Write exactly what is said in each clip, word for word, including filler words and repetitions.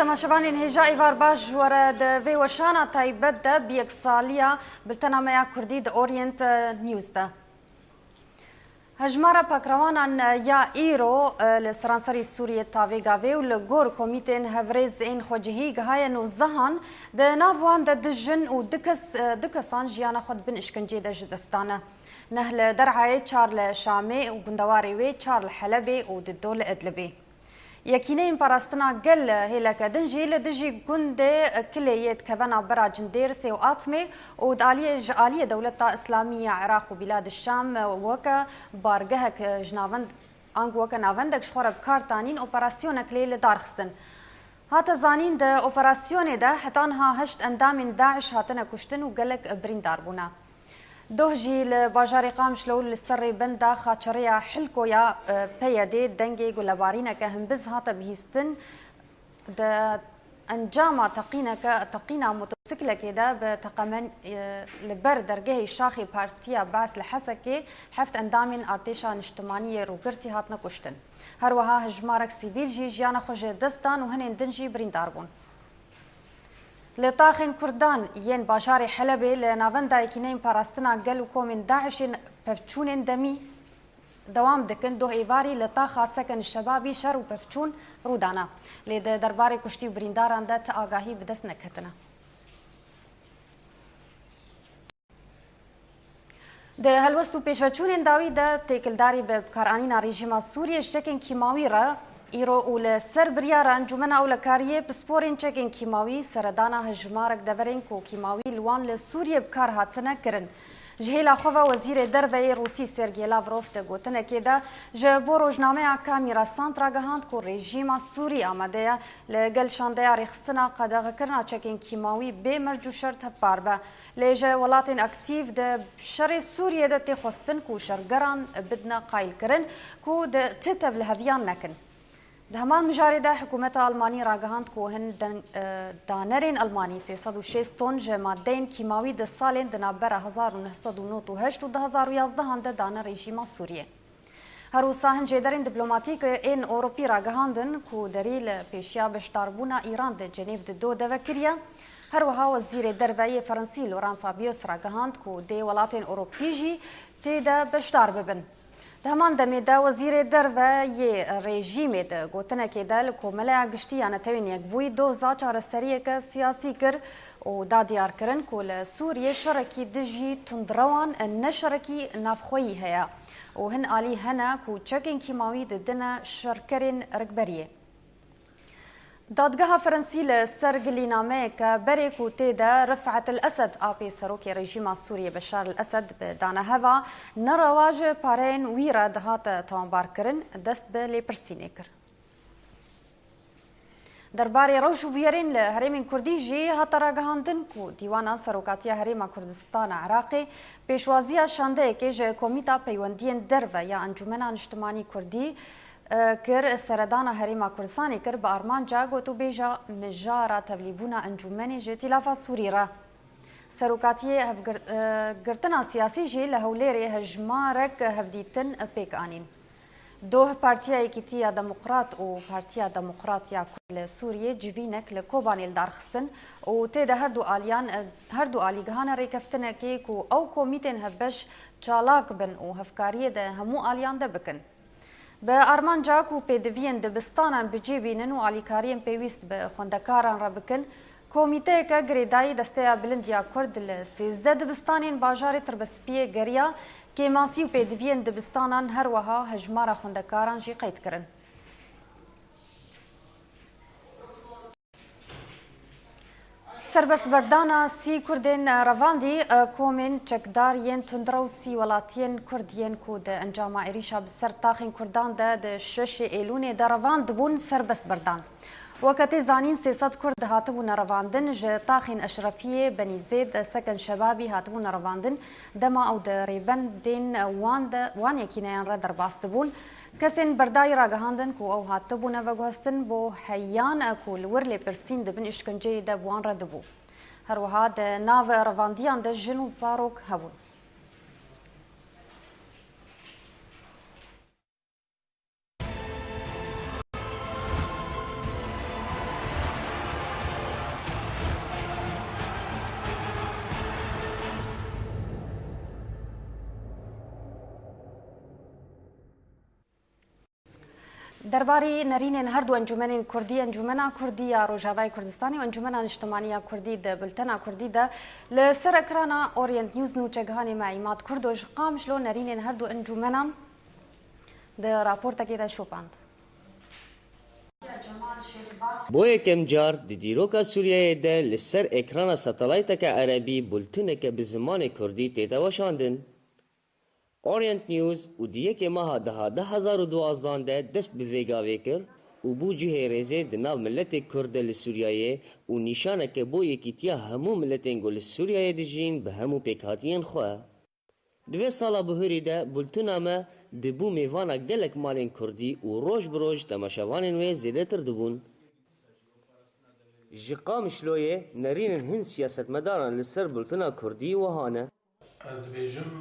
Temaşevanên hêja, êvar baş ji we re. Di vê weşana taybet de bi yeksaliya biltena me ya Kurdî di Orient News de. Hejmara pakrewanan ya îro, e, li seranserî Sûriyê tavê gavê û li gor komîtên hevrêz ên xwecihî gihaye nozdehan, di nav wan de du jin û du kes, e, du kesan jiyana xwe di bin îşkenceyê de ji dest dane. Neh li Der'ayê, çar li Şamê û gundewarê wê, çar li Helebê û di do li Idlibê. Yekîneyên Parastina Gel hêleke din jî li dijî gundê Kilê yê dikeve navbera Cindêrsê û Atmê û di aliyê, ji aliyê Dewleta Îslamî ya Iraq û Bîlad Şam weke bargehek ji navend-, ango weke navendek ji xwe re bi kar tanîn, operasyonek lê li dar xistin. Hate zanîn, di operasyonê de heta niha heşt endamên DAIŞ hatine kuştin û gelek birîndar bûne. Doh jî li bajarê Qamişlo û li ser rêbenda Xaçerêya Hilko ya, e, P Y D'ê dengê gulebarîneke himbiz hate bihîstin. Di encama teqîneke, teqîna motosikletê de bi teqemen, e, li ber dergehê şaxê Partiya Baas li Hesekê heft endamên Artêşa Niştimanî yê Rûgirtî hatine kuştin. Her wiha hejmarek sivîl jî jiyana xwe ji dest dan û hinên din jî birîndar bûn. Li taxên Kurdan yên bajarê Helebê li navenda Yekîneyên Parastina Gel û komên DAIŞ'ê pevçûnên demî dewam dikin. Doh êvarî li taxa Seken Şebabî şer û pevçûn rû dana. Lê di derbarê kuştî û birîndaran de ti agahî bi dest neketine. Di helwest û pêşveçûnên dawî de têkildarî bi bikaranîna rejîma Sûriyê ji çekên kîmawî re îro û li ser biryara Encûmena Ewlekariyê pisporên çekên kîmawî seredana hejmarek deverên ku kîmawî li wan li Sûriyê bi kar hatine kirin. Ji hêla xwe ve Wezîrê Derve yê Rûsî Sergey Lavrov di gotinekê de ji bo rojnameya Kamîra Sant ragihand ku rejîma Sûrî amade ye li gel şandeya rêxistina qedexekirina çekên kîmawî bê merc û şert hevpar be. Lê ji welatên aktîf di şerê Sûriyê de tê xwestin ku şergeran bidine qayilkirin ku di ti tevliheviyan nekin. Di heman mijarê de hikûmeta Almanî ragihand ku hin den-, e, danerên Almanî sê sed û şêst ton ji madeyên kîmawî di salên di navbera hezar û neh sed û nod û heşt û du hezar û yazdehan de dane rejîma Sûriyê. Her wisa hin jêderên diplomatîk ên Ewropî ragihandin ku derî li pêşiya beşdarbûna Îran di Cenêv di do de vekiriye. Her wiha Wezîrê Derve yê Ferensî Laurent Fabius ragihand ku dê welatên Ewropî jî tê de beşdar bibin. Di heman demê de Wezîrê Derve yê rejîmê di gotinekê de li Komeleya Giştî ya Netewên Yekbûyî doza çareseriyeke siyasî kir û da diyar kirin ku li Sûriyê şerekî dijî tundrewan, ne şerekî navxweyî heye û hin alî hene ku çekên kîmawî didine şerkerên rikberiyê. Dadgeha Ferensî li ser gilînameyeke berê ku tê de Rifet el Esed, apê serokê rejîma Sûriyê Beşar el Esed, bi daneheva nerewa ji pareyên wî re dihate tawanbarkirin, dest bi lêpirsînê kir. Derbarê rewş û bûyerên li herêmên Kurdî jî hate ragihandin ku Dîwana Serokatiya Herêma Kurdistana Iraqê pêşwaziya şandeyekê ji Komîta Peywendiyên Derve ya Encûmena Niştimanî Kurdî, e, kir, seredana Herêma Kurdistanê kir, bi armanca gotûbêja mijara tevlîbûna encûmenê ji Tîlafa Sûrî re. Serokatiyê hevgir-, e, girtina siyasî jî li Hewlêrê hejmarek hevdîtin pêk anîn. Doh Partiya Yekîtî ya Demokrat û Partiya Demokrat ya Kurd li Sûriyê civînek li Kobanê li dar xistin û tê de her du aliyan, e, her du alî gihane rêkeftinekê ku ew komîtên hevbeş çalak bin û hevkariyê di hemû aliyan de bikin. Bi armanca ku pêdiviyên dibistanan bi cî bînin û alîkariyên pêwîst bi xwendekaran re bikin, komîteyeke girêdayî Desteya Bilind ya Kurd li sêzdeh dibistanên bajarê Tirbespiyê geriya kêmasî û pêdiviyên dibistanan, her wiha hejmara xwendekaran jî qeyd kirin. Serbestberdana sî Kurdên revandî, e, komên çekdar yên tundrew sî welatiyên Kurd yên ku di encama êrîşa bi ser taxên Kurdan de di şeşê Êlûnê de revand bûn, serbest berdan. Weke tê zanîn, sê sed Kurd hatibûne revandin, ji taxên Eşrefiyê, Benî Zêd, Seken Şebabî hatibûne revandin, dema ew di rêbendên wan de, wan yekîneyan re derbas dibûn. Kesên berdayî ragihandin ku ew hatibûne veguhestin bo heyan ku li wir lêpirsîn di bin îşkenceyê de bi wan re dibû. Her wiha di nav revandiyan de jin û zarok hebûn. Derbarî nerînên her du encûmenên Kurdî, Encûmena Kurdî ya Rojavayê Kurdistanê û Encûmena Niştimanî ya Kurdî di bultena Kurdî de li ser ekrana Orient News nûçegihanê me Îmad Kurdo ji Qamişlo nerînên her du encûmenan di raportekê de şopand. Bo yekem car di dîroka Sûriyeyê de li ser ekrana satelayteke erebî bultuneke bi zimanê Kurdî tête weşandin. Orient News û di yekê meha deha du hezar û duwazdan de dest bi vê gavê kir û bû cihê rêzê di nav miletê Kurd de li Sûriyeyê û nîşaneke bo yekîtiya hemû miletên ku li Sûriyeyê dijîn bi hemû pêkhatiyên xwe. Di vê sala bihurî de bultuna me dibû mêvana gelek malên Kurdî û roj bi roj temaşevanên wê zêdetir dibûn. Ji Qamişloyê nerînên hin siyasetmedaran li ser bultuna Kurdî wiha ne. Ez dibêjim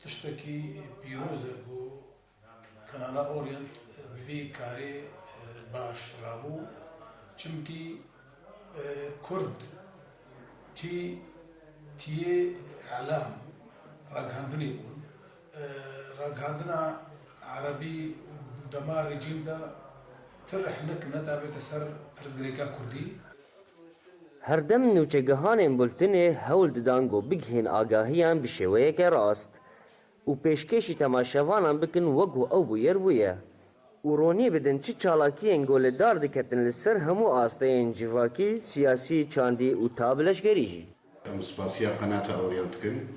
tiştekî pîroz e ku Kanala Orient bi vî karê, e, baş rabû. Çimkî, e, Kurd tî, tiyê îlam, ragihandinê bûn. E, ragihandina erebî û dema rejîm de ti rihnik nedavête ser pirsgirêka Kurdî. Her dem nûçegihanên bultinê hewl didan ku bigihên agahiyan bi şêweyeke rast û pêşkêşî temaşevanan bikin wek ku ew bûyer bûye û ronî bidin çi çalakiyên ku li dar diketin li ser hemû asteyên civakî, siyasî, çandî û ta bi leşgerî jî. Em spasiya Qenata Orient dikin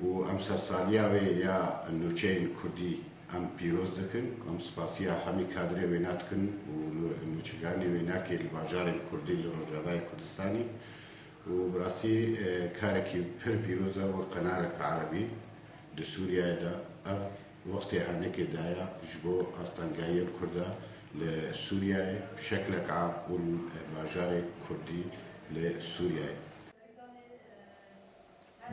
û em sedsaliya wê ya nûçeyên Kurdî em pîroz dikin. Em spasiya hemî kadrê wêna dikin û nû-, nûçeganê wênakê li bajarên Kurdî li Rojavayê Kurdistanê û bi rastî, e, karekî pir pîroz e wek qenarek erebî di Sûriyeyê de. Ev wextê henekê daye ji bo astengehiyên Kurda li Sûriyeyê, şeklek am û li bajarê Kurdî li Sûriyeyê.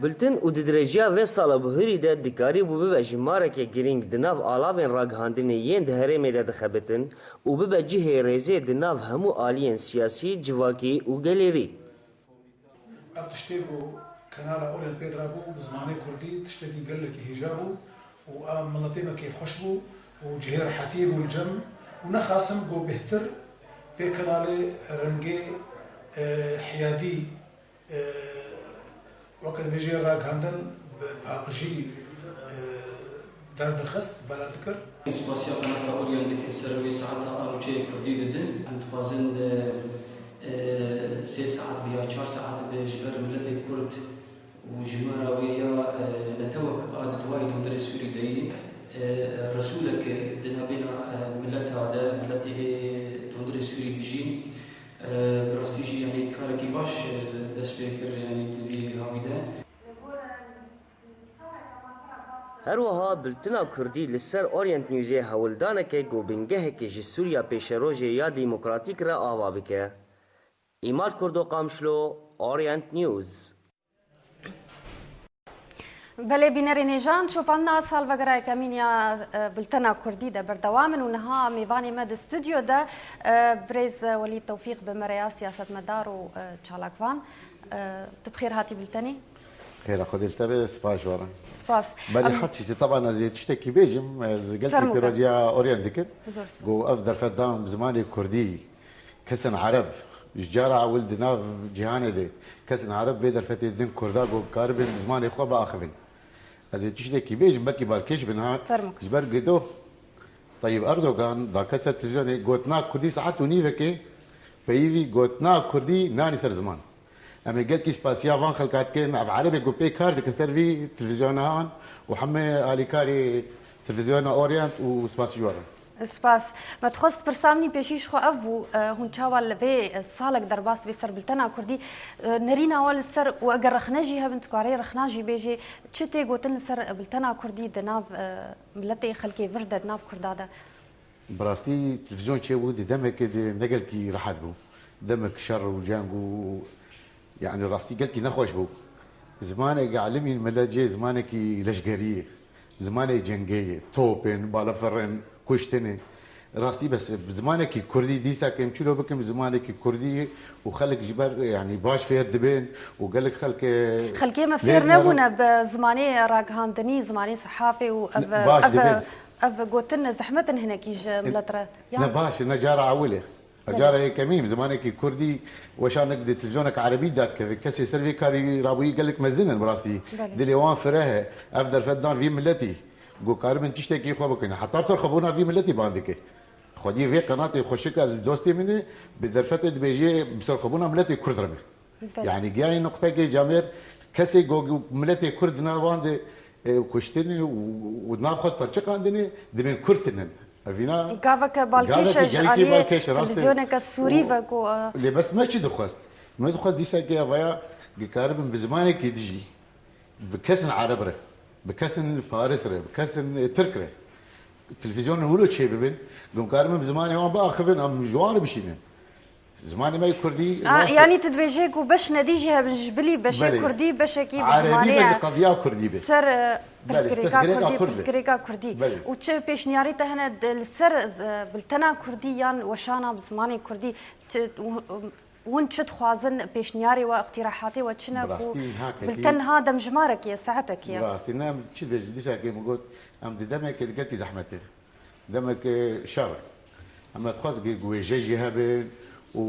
Bultin û di dirêjiya vê sala bihurî de dikarîbû bibe jimareke girîng di nav alavên ragihandinê yên di herêmê de dixebitin û bibe cihê rêzê di nav hemû aliyên siyasî, civakî û gelêrî. Ev tiştê ku Kanala Orient pê dirabû bi zimanê Kurdî tiştekî gelekî hêja bû û a miletê me kêfxweş bû û cihê rehetiyê bû li cem û nexasim ku bêhtir vê kanalê rengê, e, hiyadî, e, weke dibêjê ragihandin bi paqijî, e, derdixist, bela dikir. Spasiya Qenata Orient dikin ser wê saeta a nûçeyê Kurdî didin. Em dixwazin, e, e, sê saet bi ya çar saet bi ji ber miletê Kurd û jimara wê ya, e, netewek a di duwayî tundurê Sûrî de yî, e, resûlek di nabêna, e, mileta de, miletê ê tundurê Sûrî dijî, e, bi rastî jî, yanî karekî baş, e, dest pê kir, yanî di vî hawî de. Her wiha bultina Kurdî li ser Orient Newsê hewldaneke ku bingehekê ji Sûriya pêşerojê ya demokratîk re ava bike. Îmad Kurdo Qamişlo, Orient News. Belê bînerên hêja, şopandina salvegera yekemîn ya, e, bultena Kurdî de berdewam in û niha mêvanê me di stûdyo de, e, birêz Welîd Tewfîq bi me re ya siyasetmedar û, e, çalakvan. E, tu bi xêr hatî bultenê. Xêra Xwedê li te be, spas ji we re. Spas. Berî Em her tiştî, teban ez ê tiştekî bêjim, ez gelkî Fermo, pêroziya Orient dikim. Zor spas. Ku ev derfet dan bi zimanê Kurdî, kesên Ereb, ji cara ewil di nav cîhanê de, kesên Ereb vê derfetê din Kurda ku karibin bi zimanê xwe biaxivin. Ez ê tiştekî bêjim, belkî balkêş bin ha. Fermo. Ji ber gido Tayyip Erdogan da ket ser televîzyonê, gotina Kurdî saet û nîvekê peyivî gotina Kurdî nanî ser ziman. Em ê gelkî spasiya van xelka dikin, ev erebê ku pê kar dikin ser vî televîzyonan û hemê alîkarê televîzyona Orient û spasî ji we re. Spas. Me dixwest pirsa min î pêşî ji xwe ev bû, e, hûn çawa li vê, e, salek derbas bê ser bultena Kurdî, e, nerîna we li ser û eger rexne jî hebin, tu karê rexna jî bêjê, çi tê gotin li ser, e, bultena Kurdî di nav, e, miletê xelkê vir de, di nav Kurda de? Bi rastî televîzyon çêbû di demekê de ne gelkî rehet bû. Demek şer û ceng û, yanî rastî gelkî nexweş bû. Zimanek elimîn milet jê zimanekî leşgerî ye. Zimanê cengê ye. Topên, balafirên, kuştinê. Rastî bes bi zimanekî Kurdî dîsa em çilo bikim zimanekî Kurdî û xelk ji ber, yanî baş fêr dibin û gelek xelk, e, Xelkê me lê fêr dibin. Nebûne bi zimanê ragihandinî, zimanê sehafê û ev, Baş ev, dibin. Ev gotin zehmet in hinekî ji milet re. Ya Ne baş e, ne cara ewil e. Cara yekemîn zimanekî kurdî weşanek di televîzyoneke erebî dadikeve. Kesê ser vê karî rabûyî gelek mezin in bi rastî. Belê. Dilê wan fireh e. Ev derfet dan vî miletî. Ku karibin tiştekî xwe bikin. Heta bi ser xwebûna vî miletî ban dike. Xwedî vê qenatê xweşik ez dostê min e, bi derfetê dibêje bi ser xwebûna miletê kurd re be. Belê. Yanî giyayê nuqtekê camêr kesê ku miletê kurd di nav wan de, e, kuştinê û, û nav xwe perçiqandinê, dibên kurd tinin. Evîna Gaveke balkêş e gaveke ji gelekî aliyê balkêş e, rast e. Televîzyoneke Sûrî Û ve ku, e, lê bes me çi dixwest? Me dixwest dîsa ke evaya dikaribin bi zimanekî dijî, bi kesin Ereb re, bi kesin Faris re, bi kesin, e, Tirk re. Televîzyonên wilo çê bibin, ku em karibin bi zimanê wan biaxivin, em ji wan re bişînin. Zimanê me yê kurdî A, rast e. Yanî tu dibêjê ku beş nedî jî hebin ji bilî beşê Belê. Kurdî, beşekî bi Erebî zimanê be, ye. Qediya kurdî be. Ser, e, Belê, pirsgirêka pirsgirêka kurdî, kurd be. Pirsgirêka kurdî. Belê. Û çi pêşniyarî te hene de li ser, e, biltena kurdî yan weşana bi zimanê kurdî, çi, û, û, hûn çi dixwazin, pêşniyarê we, iqtîrahatê we çi ne Bi ku rastî, niha ketî bilten ha demjimarekê ye, saetekê ye? Bi rastî, ne, em çi dibêjin, dîsa ke min got, em di demekê di gelkî zehmetê. Demeke şer. Em dixwazin ku wêje jî hebin û,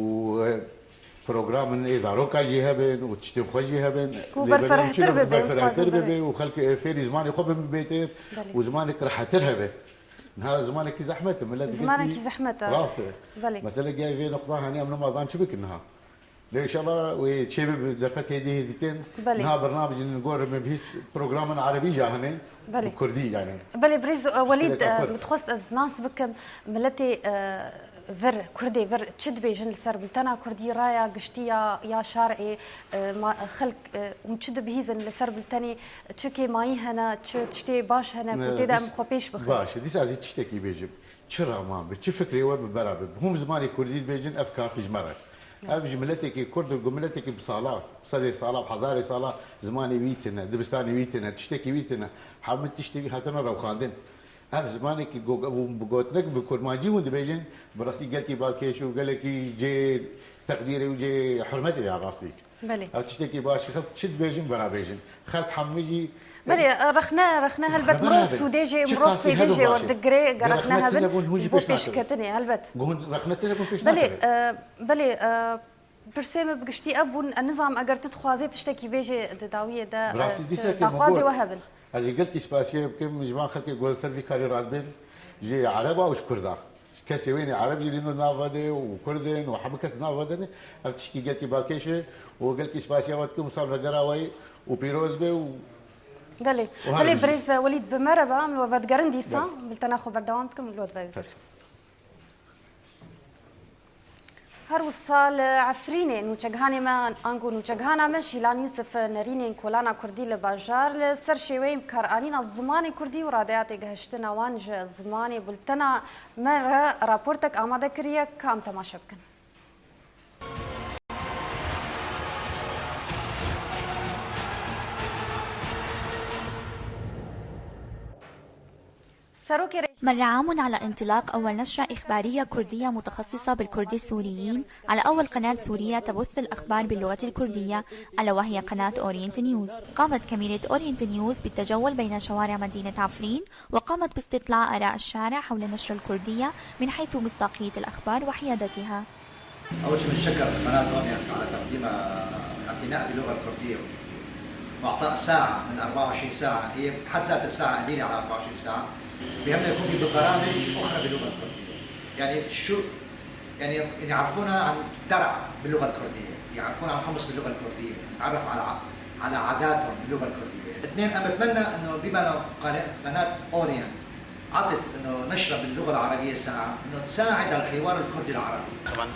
e, programên ê zaroka jî hebin û tiştên xwe jî hebin. Ku Lê berfirehtir bibe, berfirehtir bibe û xelk, e, fêrî zimanê xwe bin bêtir Belê. Û zimanek rehetir hebe. Niha zimanekî zehmet e. Millet Zimanekî zehmet e. Rast e. Belê. Mesele gel vê noqta hani em nimazan çi bikin niha? Lê inşallah wê çêbe bi derfet hêdî hêdî tên. Belê. Niha bernamecin gor me bihîst programên erebî jî hene. Belê. Bi kurdî yani. Belê, birêz, e, Welîd, Tiştekê e, kurd. Min dixwest ez nas bikim, miletê, e, vir, kurdê vir çi dibêjin li ser biltena kurdî, raya giştî ya, ya şarê, e, ma, xelk, e, hûn çi dibihîzin li ser biltenê, çi kêmayî hene, çi tiştê baş hene, ku Ne, tê de em biz xwe pêş bixin? Baş e, dîsa ez ê tiştekî bêjim. Çi raman bi, çi fikrê we bi bera bi. Hûn bi zimanê kurdî dibêjin, ev kafî ji me re. Ev ji miletekî kurd, ku miletekî bi sala, bi sedê sala, bi hezarê sala zimanê wî tine, dibistanê wî tine, tiştekî wî tine. Hemû tiştê wî hatine rewxandin. Ev zimanekî go-, ev hûn bi gotinek bi kurmancî hûn dibêjin, bi rastî gelkî balkêş û gelekî cê teqdîrê û cê hurmetê ya rastî. Belê. Ev tiştekî baş e, xelk çi dibêjin, bera bêjin. Xelk hemû jî Belê, e, rexne, rexne helbet Rexne mirov nabin. Sûdê jê, Çi mirov qasî fêdê hebe jê baş e. werdigirê, ger Ger rexne rexne hebin, tine bûn, hûn jî ji bo pêş nakevin. Pêşketinê, helbet. Gu hûn rexne tine bûn pêş Belê, nakevin. e, belê, e, pirsê min bi giştî ev bûn, e, nizam eger tu dixwazê tiştekî bêjê di dawiyê de, Bi rastî e, dîsa tu ke min daxwazê got, we hebin. Ez ê gelkî spasiye bikim ji van xelkê ku li ser vî karî radibin, ji Ereba û ji Kurda. Kesê wênê Ereb jî lîno nava de û Kurd in û hemû kes nava de ne. Ev tişkî gelkî balkêş e û gelkî spasiya we dikim û salvegera we yî û pîroz be û Belê. û her Belê, bijî. Birêz Welîd, bi me re be, em li we vedigerin dîsa. Belê. Biltena xwe berdewam dikim, li we divê. Ser. Her wisa li Efrînê nûçegihanê me, ango nûçegihana me Şîlan Yûsif nerînên kolana kurdî li bajar li ser şêweyên bikaranîna zimanê kurdî û radeya têgihiştina wan ji zimanê bultena me re raportek amade kiriye, ka em temaşe bikin. سەرۆکی رژیم. مر عام على انطلاق أول نشرة إخبارية كردية متخصصة بالكرد السوريين على أول قناة سورية تبث الأخبار باللغة الكردية، ألا وهي قناة أورينت نيوز. قامت كاميرا أورينت نيوز بالتجول بين شوارع مدينة عفرين، وقامت باستطلاع آراء الشارع حول النشرة الكردية من حيث مصداقية الأخبار وحيادتها. أول شيء بنشكر قناة أورينت على تقديم الاعتناء باللغة الكردية وإعطاء ساعة من أربعة وعشرين ساعة، هي بحد ذاتها ساعة قليلة على أربعة وعشرين ساعة، بأنه يكون في برامج أخرى باللغة الكردية. يعني شو، يعني يعرفونا عن درعا باللغة الكردية، يعرفونا عن حمص باللغة الكردية، نتعرف على ع-، على عاداتهم باللغة الكردية. اثنين، أنا بتمنى إنه بما إنه قناة، قناة أورينت عطت إنه نشرة باللغة العربية ساعة، إنه تساعد على الحوار الكردي العربي. طبعًا،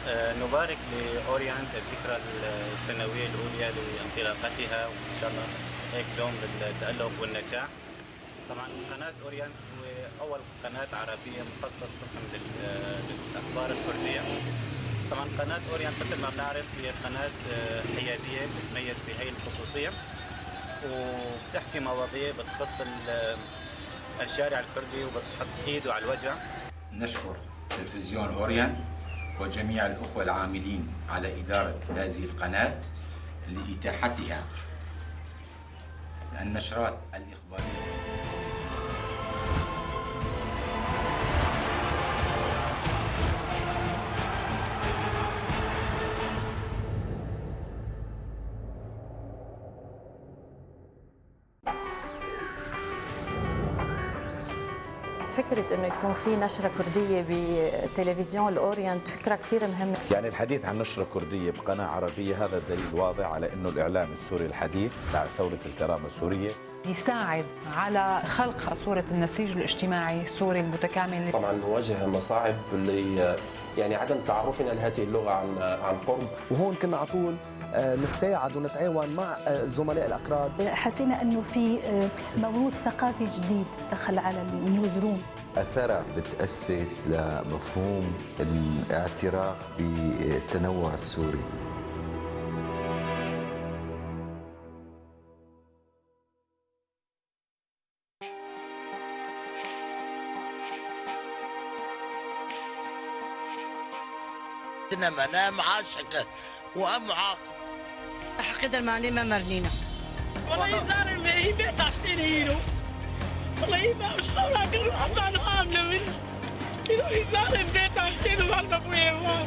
آه، نبارك لأورينت الذكرى السنوية الأولى لانطلاقتها، وإن شاء الله هيك دوم بالتألق والنجاح. طبعًا، قناة أورينت هو أول قناة عربية مخصص قسم لل-، للأخبار الكردية. طبعًا، قناة أورينت، مثل ما بنعرف، هي قناة، آه، حيادية، بتتميز بهي الخصوصية، وبتحكي مواضيع بتخص ال-، الشارع الكردي وبتحط إيده على الوجع. نشكر تلفزيون أورينت وجميع الأخوة العاملين على إدارة هذه القناة لإتاحتها النشرات الإخبارية. فكرة إنه يكون في نشرة كردية بتلفزيون الأورينت فكرة كتير مهمة. يعني الحديث عن نشرة كردية بقناة عربية، هذا دليل واضح على إنه الإعلام السوري الحديث بعد ثورة الكرامة السورية. يساعد على خلق صورة النسيج الاجتماعي السوري المتكامل. طبعًا نواجه مصاعب ل، يعني، عدم تعرفنا لهذه اللغة عن، عن قرب. وهون كنا على طول، آه، نتساعد ونتعاون مع، آه، الزملاء الأكراد. حسينا إنه في، آه، موروث ثقافي جديد دخل على النيوز روم. أثرها بتأسس لمفهوم الاعتراف بالتنوع السوري. إنما أنا معاشقة وأمعاق. حقي درماني ما مرنينا. والله زارم هي بيت عشتين هيرو. والله ما أشتغل أطلع عاملة من. يروح زارم بيت عشتين وهلا بويه.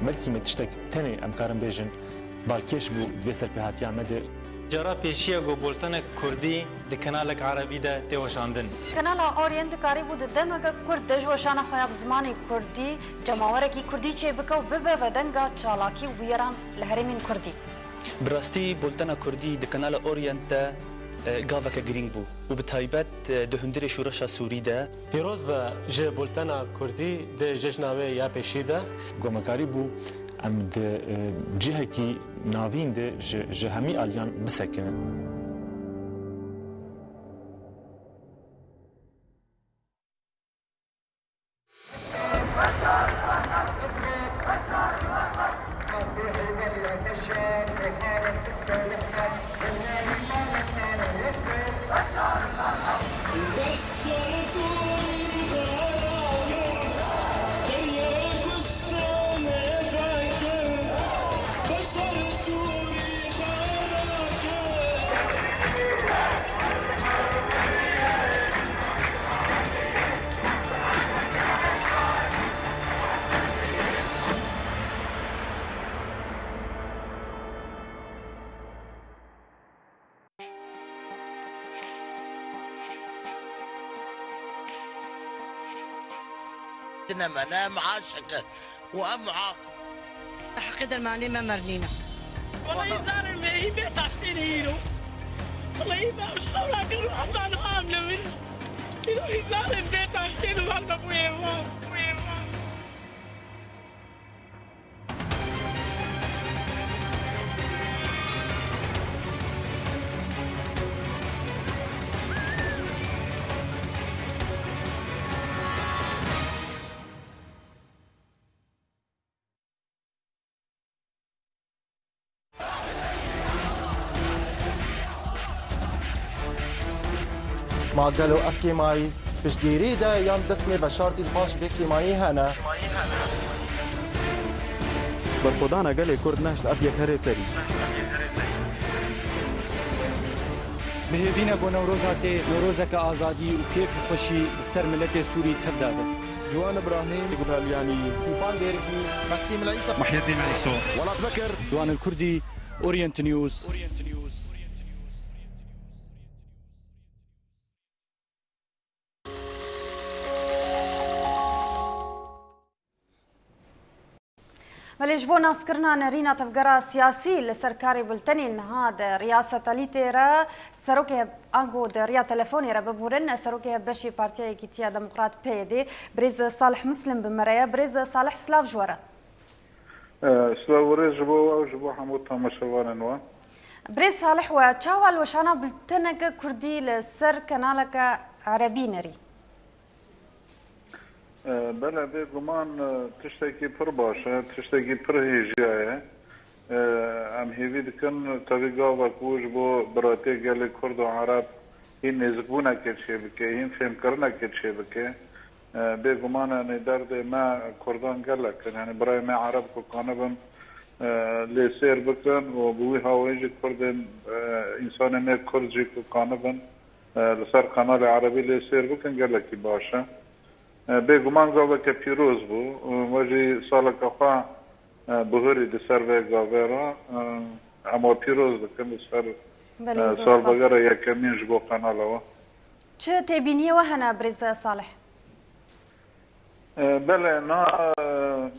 Belkî me tiştek tenê em karin bêjin balkêş bû di vê serpêhatiya me de. Cara pêşiya ku bultenek kurdî di kanalek erebî de tê weşandin. Kanala Orient dikarîbû di demeke kurt de ji weşana xwe ya bi zimanê kurdî cemawerekî kurdî çêbike û bibe vedenga çalakî û bûyeran li herêmên kurdî. Bi rastî bultena kurdî di kanala Orient de, e, gaveke girîng bû û bi taybet, e, di hundirê şoreşa Sûrî de. Pîroz be ji bultena kurdî di cejna wê ya pêşî de. Ku me karîbû em di, e, cihekî navîn de ji, ji hemî aliyan bisekinin. إنما أنا معاشقة وأمعاق. حقي درماني ما مرنينا. والله زارم هي بيت عشتين هيرو. والله ما أشتغل أطلع عاملة من. زارم بيت عشتين وهلا بويه. Ma gelo ev kêmayî piştgirî de yan destmê veşartî li paş vê kêmayî hene? Berxwedana gelê Kurd nehişt ev yekherê serî. Bi hêvî ne ku Newroza tê, Newrozeke azadî û kêf û xweşî li ser miletê Sûrî tev dabe. Ciwan Ibrahîm. Gulal Yanî. Sîpan Dêrikî. Meksîm Leysa. Muhyeddîn Eyso. Welat Bekir. Ciwan el Kurdî. Orient News. Belê, ji bo naskirina nerîna tevgera siyasî li ser karê bultenê niha di riya satelîtê re serokê Hep-, ango di riya telefonê re bibûrin, serokê hevbeşê Partiya Yekîtiya Demokrat P Y D, birêz Salih Muslim bi me re ye. Birêz Salih, silav ji we re. E, silav û rêz ji bo we û ji bo hemû temaşevanên we. Birêz Salih, we çawa li weşana bulteneke kurdî li ser kanaleke erebî nerî? E, belê, bêguman, e, tiştekî pir baş e, tiştekî pir hêjiya ye. E, em hêvî dikin tevî gavek û ji bo biratiyê gelê Kurd û Ereb hîn nêzikbûnekê çêbike, hîn fêmkirinekê çêbike. E, bêguman, yanî derdê me Kurdan gelek in. Yanî birayê me Ereb ku kanibin e, lê sêr bikin û bi wî hawayî jî Kurdên, e, însanê me Kurd jî ku kanibin, e, li ser qenalê Erebî lê sêr bikin, gelekî baş e. E, bêguman gaveke pîroz bû. E, we jî saleke xwe, e, bihurî di ser vê gavê re, e, em we pîroz dikin li ser, Belê, e, zor spas. Salvegera yekemîn ji bo qenala we. Çi têbîniyê we hene, birêz Salih? E, belê, na, e,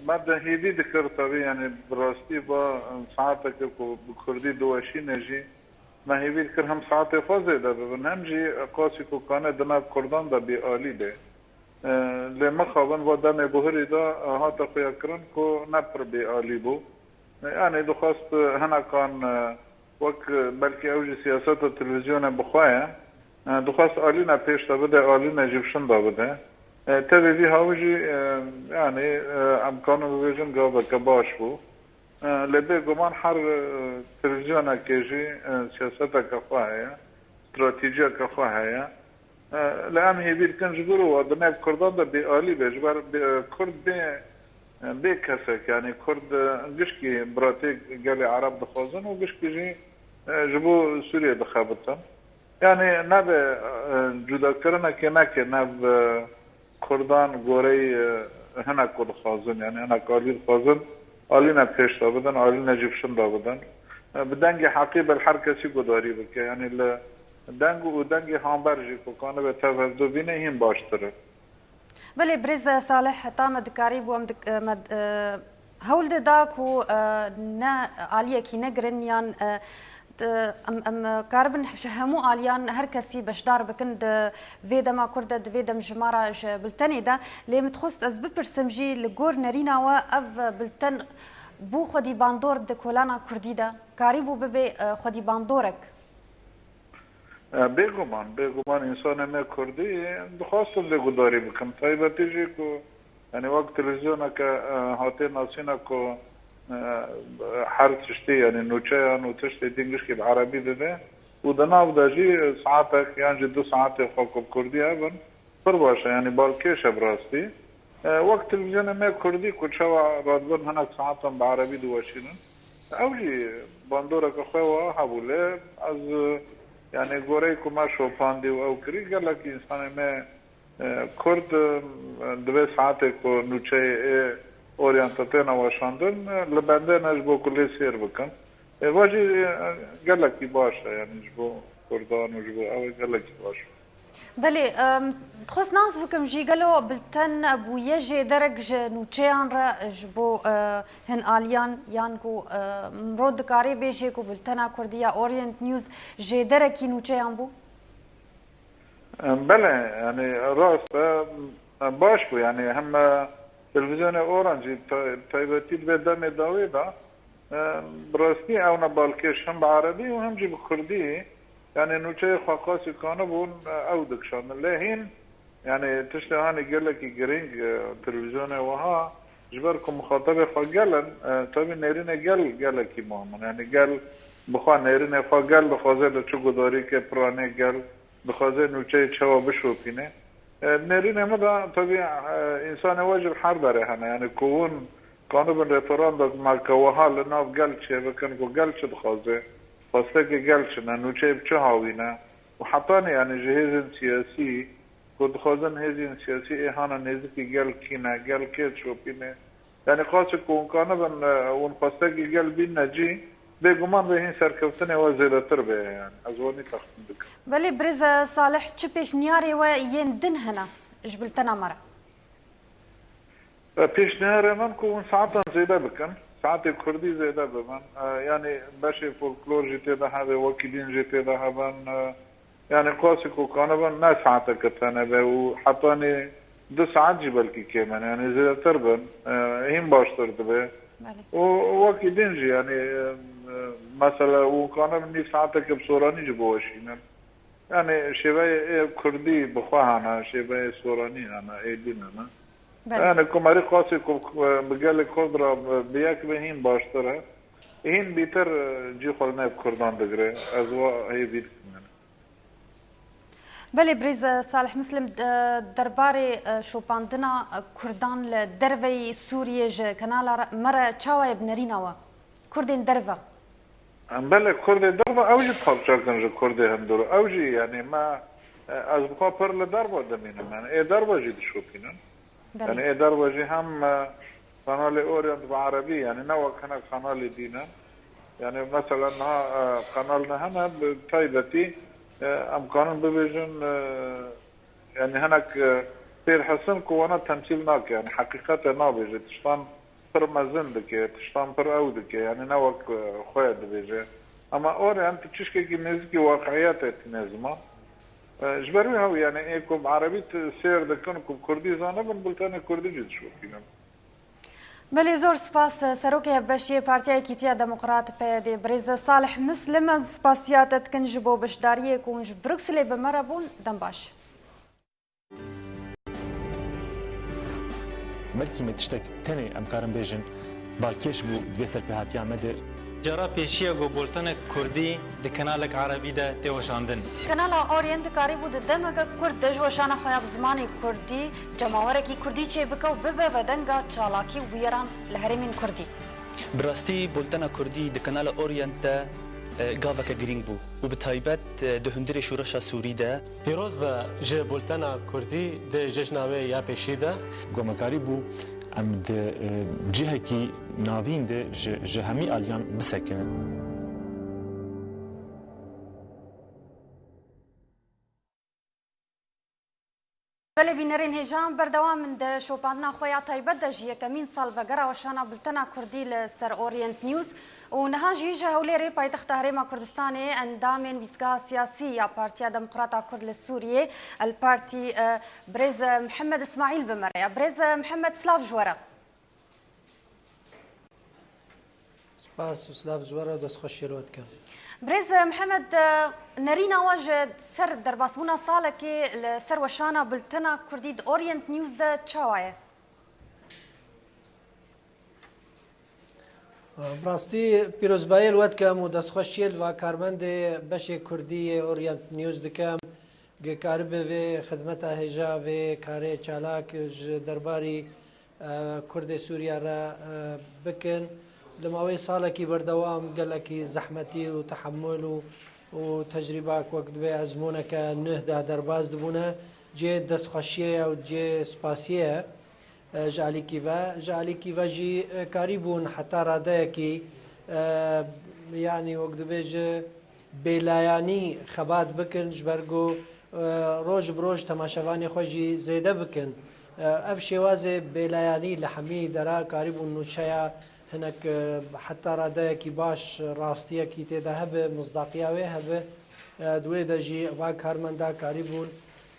me de hêvî dikir, tevî, yanî bi rastî va, e, saeteke ku bi kurdî diweşîne jî, me hêvî dikir hem saetê xwe zêde bibin, hem jî qasî ku kane di nav kurdan de bêalî be. E, lê mixabin va demê buhirî de, e, hate xuyakirin ku ne pir bêalî bû. E, yanî dixwest, e, hinekan, e, wek, e, belkî ew jî siyaseta televîzyonê bi xwe ye. E, dixwest alîne pêş de bide, alîne jî bi şin de bide. E, tevî vî hawî jî, e, yanî, e, em kanin bibêjin gaveke baş bû. E, lê bêguman her, e, televîzyonekê jî, e, siyaseteke xwe heye, stratejiyeke xwe heye. E, lê em hêvî dikin ji vir û di nav kurdan de bêalî be, ji ber bê, kurd bê, bê kesek, yanî kurd, e, gişkî biratê gelê Ereb dixwazin û gişkî jî, e, ji bo Sûriyê dixebitin. Yanî nebe, e, cudakirinekê neke nav, e, kurdan goreyê, e, hinek ku dixwazin, yanî hinek alî dixwazin, alîne pêş de bidin, alîne jî bi şin de bidin. E, bi dengê heqî ber her kesî gudarî bike. Yanî li deng û dengê hamber jî ku kanibe tev hevdu bîne hîn baştir e. Belê, birêz Salih, heta me dikarîbû, em dik-, me, e, hewl de da ku, e, ne aliyekî negirin yan, e, t-, em, em karibin ji hemû aliyan her kesî beşdar bikin di vê dema Kurd de, di vê demjimara ji biltenê de. Lê min dixwest ez bipirsim jî, li gor nerîna we ev bilten bû xwedî bandor di kolana Kurdî de? Karîbû bibe, e, xwedî bandorek? E, bêguman, bêguman însanê me Kurdî dixwastin lê gudarî bikin. Taybetî jî ku, yanî wek televîzyoneke, e, hatê nasîne ku, e, her tiştî, yanî nûçeyan û tiştê din gişkî bi erebî dide û di nav de jî saetek yan jî du saetê xwe ku bi Kurdî hebin, pir baş e, yanî balkêş e bi rastî. E, wek televîzyonê me Kurdî ku çawa radibin hinek saetan bi erebî diweşînin, ew jî bandoreke xwe wa hebû. Lê ez, e, yanî goreyê ku me şopandî û ew kirî, gelek însanê me, e, Kurd, e, di vê saetê ku nûçeyê ê Orient têne weşandin, e, li bendê ne ji bo ku lê sêr bikin. E, va jî, e, gelekî baş e, yanî ji bo Kurdan û ji bo ew e gelekî baş e. Belê, em, dixwest nas bikim jî, gelo bilten bûye jêderek ji nûçeyan re, ji bo, e, hin aliyan, yan ku, e, mirov dikare bêje ku biltena Kurdî ya Orient News jêderekî nûçeyan bû? Em, belê, yanî rast e, em, baş bû, yanî hem, e, televîzyonê Orange jî ta-, taybetî di vê demê dawê de, e, bi rastî ew ne balkêş hem bi erebî û hem jî bi kurdî, yanî nûçeyê xwe qasî kanibûn, e, ew dikişandin. Lê hîn, yanî tiştê hanî gelekî girîng, e, televîzyonê wiha, ji ber ku mixatebê xwe gel in, e, tabî nêrînê gel gelekî muhim in. Yanî gel bi xwe nêrînê xwe gel dixwaze li çi gudarîkê piranê gel dixwaze nûçeyê çawa bişopîne. E, nêrînê min de tabî, e, însanê we jî li her derê hene. Yanî ku hûn kanibin referandok me ke wiha li nav gel çêbikin ku gel çi dixwaze, xwestekê gel çi ne, nûçeyê bi çi hawî ne. Û hetanî yanî ji hêzên siyasî ku dixwazin hêzên siyasî ê hana nêzikî gel kî ne, gel kê dişopîne. Yanî qasî ku hûn kanibin, e, hûn xwestekî gel bînne cî, bêguman vê hîn serkeftinê we zêdetir be, yanî ez wanî texmîn dikim. Belê, birêz Salih, çi pêşniyarê we yên din hene ji biltena me re? E, pêşniyarê min ku hûn saetan zêde bikin, saetê Kurdî zêde bibin. E, yanî beşê folklor jî tê de hebe, wekî din jî tê de hebin. E, Yanî qasî ku kanibin ne saeteke tene be û hetanî du saet jî belkî kêm in, yanî zêdetir bin, e, hîn baştir dibe. Belê. Û wekî din jî, yanî, e, e, mesela û kanibin nîv saeteke bi soranî jî biweşînin. Yanî şêveyê ê kurdî bi xwe hene, şêveyê soranî hene, ê din hene. Belê. Yanî ku merî qasî ku, e, bi gelê kurd re bi, bi yek be hîn baştir e. Hîn bîtir, e, cî xwe li nav kurdan digire. Ez wa hêvî dikim, yanî. Belê, birêz Salih Muslim, de-, derbarê, e, şopandina, e, Kurdan li derveyî Sûriyê ji kanala re, me re çawa ye bi nerîna we? Kurdên derve. Em belê Kurdê derve ew jî parçe kin ji Kurdê hundir. Ew jî, yanî me, e, ez bi xwe pir li derve dimînim. Yanî ê derve jî dişopînin. Belê. Yanî ê derve jî hem, e, kanalê Orient bi erebî, yanî ne wek hinek kanalê dî ne. Yanî mesela niha, e, kanal ne hene, bi taybetî, e, em kanin bibêjin, e, yanî hinek, e, pêr hesin ku wana temsîl nake, yanî heqîqete nabêje, tiştan pir mezin dike, tiştan pir ew dike, yanî ne wek, e, xwe dibêje. Ama Orient tişkekî nêzîkî waqiiyetê tîne ziman. E, ji ber wî hew, yanî ê ku bi erebî t-, sêr dikin ku bi kurdî zanibin, bultenê kurdî jî dişopînin. Belê, zor spas. Serokê Hevbeşiyê Partiya Yekîtiya Demokrat, P Y D, birêz Salih Muslim, em spasiya te dikin ji bo beşdariyê ku hûn ji Brukselê bi me re bûn. Dem baş. Belkî me tiştek tenê em karin bêjin balkêş bû di vê serpêhatiya me de. Cara pêşî ye ku bultenek kurdî di kanalek erebî de tê weşandin. Kanala Orient dikarîbû di demeke kurt de ji weşana xwe ya bi zimanê kurdî cemawerekî kurdî çêbike û bibe vedenga çalakî û bûyeran li herêmên kurdî. Bi rastî bultena kurdî di kanala Orient de, e, gaveke girîng bû û bi taybet, e, di hundirê şoreşa Sûrî de. Pîroz be ji bultena kurdî di cejna wê ya pêşî de. Gomekarî bû em di, e, cihekî navîn de ji, ji hemî aliyan bisekinin. Belê bînerên hêja, em berdewam in di şopandina xwe ya taybet de ji yekemîn salvegera weşana bultena kurdî li ser Orient News û niha jî ji Hewlêrê, paytexta Herêma Kurdistanê, endamên bîstgeha siyasî ya Partiya Demokrata Kurd li Sûriyê, El Partî, e, birêz Mihemed Îsmaîl bi me re ye. Birêz Mihemed, silav ji we re. Spas û silav ji we re, destxweşiyê li we dikim. Birêz Mihemed, nerîna we ji ser derbasbûna salekê li ser weşana bultena kurdî di Orient News de çawa ye? Bi rastî pîrozbayê li we dikim û destxweşiyê li va karmendê beşê kurdî yê Orient News dikim. Ge karibe vê xidmeta hêja, vê karê çalak ji derbarî, e, Kurdê Sûriye re, e, bikin. Li mawê salekî berdewam gelekî zehmetî û tehemul û, û tecrîba wek dibê ezmûneke nuh de derbas dibûne, cê destxweşiyê ye û cê spasiyê ye. E, ji alîkî ve, ji alîkî ve jî, e, karîbûn heta radeyekî, e, yanî wek dibêje bêlayanî xebat bikin, ji ber ku, e, roj bi roj temaşevanê xwe jî zêde bikin. E, ev şêwazê bêlayanî li hemî dera karîbûn nûçeya hinek, e, heta radeyekî baş rastiyekî tê de hebe, mizdaqiya wê hebe. E, di wê de jî va karmenda karîbûn,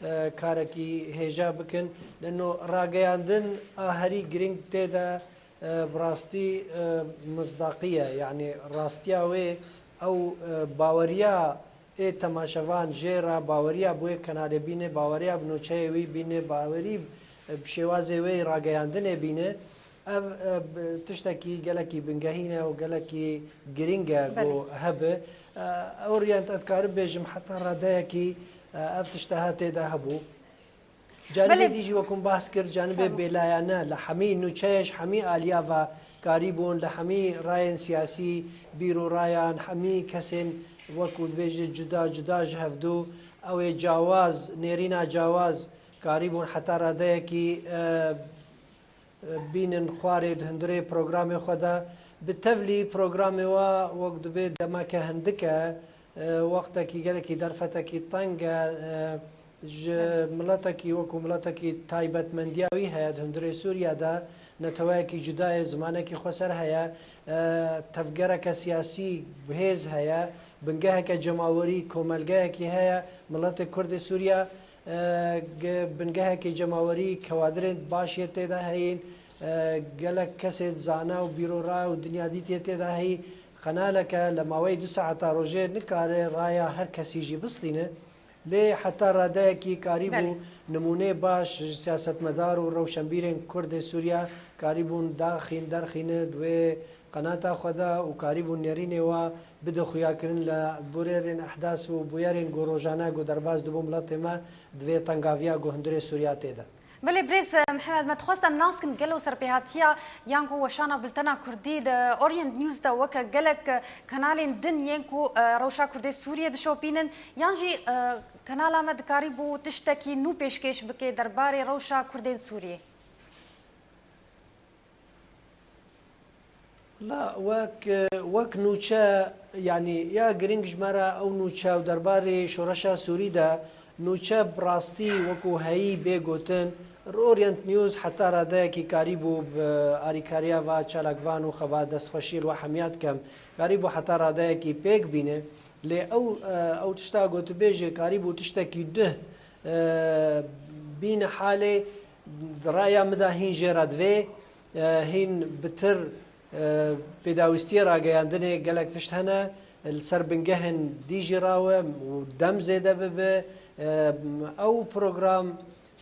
e, karekî hêja bikin. Leno rageyandin a herî girîng tê de, e, bi rastî, e, mizdaqiye, yanî rastiya wê ew, e, baweriya ê temaşevan jê re, baweriya bi wê kenalê bîne, baweriya bi nûçeyê wî bîne, bawerî, e, bi şêwazê wê rageyandinê bîne. Ev, e, bi, tiştekî gelekî bingehîn e û gelekî girîng e ku hebe. E, Orient, ez dikarim bêjim heta radeyekî, e, ev tişteha tê de hebû. Canibê dî jî wekû min behs kir, canibê bêlayane li hemî nûçeyê ji hemî aliya ve karîbûn, li hemî rayên siyasî, bîr û rayan, hemî kesên wekû dibêje cuda cuda ji hevdû, ew ê cawaz, nêrîna cawaz karîbûn heta radeyekî, e, bînin xwarê di hundirê programê xwe de. Bi tevlî programê we wek dibê demeke hindik e, e, wextekî gelekî derfetekî teng e, e, ji miletekî wekû miletekî taybetmendiya wî heye di hundirê Sûriye de, neteweyekî cuda ye, zimanekî xweser heye, e, tevgereke siyasî bihêz heye, bingeheke cemawerî, komelgehekî heye, miletê Kurdê Sûriye, e, ge-, bingehekê cemawerî, kewadirên baş yê tê de heyîn, e, gelek kesê zana û bîrora û dinyadîtiyê tê de heyî, qenaleke li maweyî du saeta rojê nikare raya her kesî jî bistîne. Lê heta radeyekî karîbû nimûnê baş ji siyasetmedar û rewşenbîrên Kurdê Sûriye karîbûn daxîn, derxîne di wê qenata xwe de û karîbûn nêrînê wa bide xuyakirin li bûrerên ehdas û bûyerên ku rojane ku derbas dibû miletê me di vê tengaviya ku hundirê Sûriya tê de. Belê birêz, e, Mihemed, me dixwest em nas kin gelo serpêhatiya yan ku weşana bultena Kurdî di Orient News de weke gelek, e, kanalên din yên ku, e, rewşa Kurdê Sûriyê dişopînin, yan jî, e, kanala me dikarîbû tiştekî nû pêşkêş bike derbarê rewşa Kurdên Sûriyê? La wek, wek nûçe, yanî ya girîng ji me re ew nûçe û derbarê şoreşa Sûrî de nûçe bi rastî wekû heyî bê gotin, Orient News heta radeyekî karîbû bi arîkariya va çalakvan û xebat destxweşiyê li we hemiya dikem, karîbû heta radeyekî pêk bîne. Lê ew, ew tişta gotibê jî karîbû tiştekî duh, e, bîne halê, di raya min de hîn jê re divê, e, hîn bitir, e, pêdawîstiyê rageyandinê gelek tişt hene, li ser bingehên dî jî rawe û dem zêde bibe. E, ew program,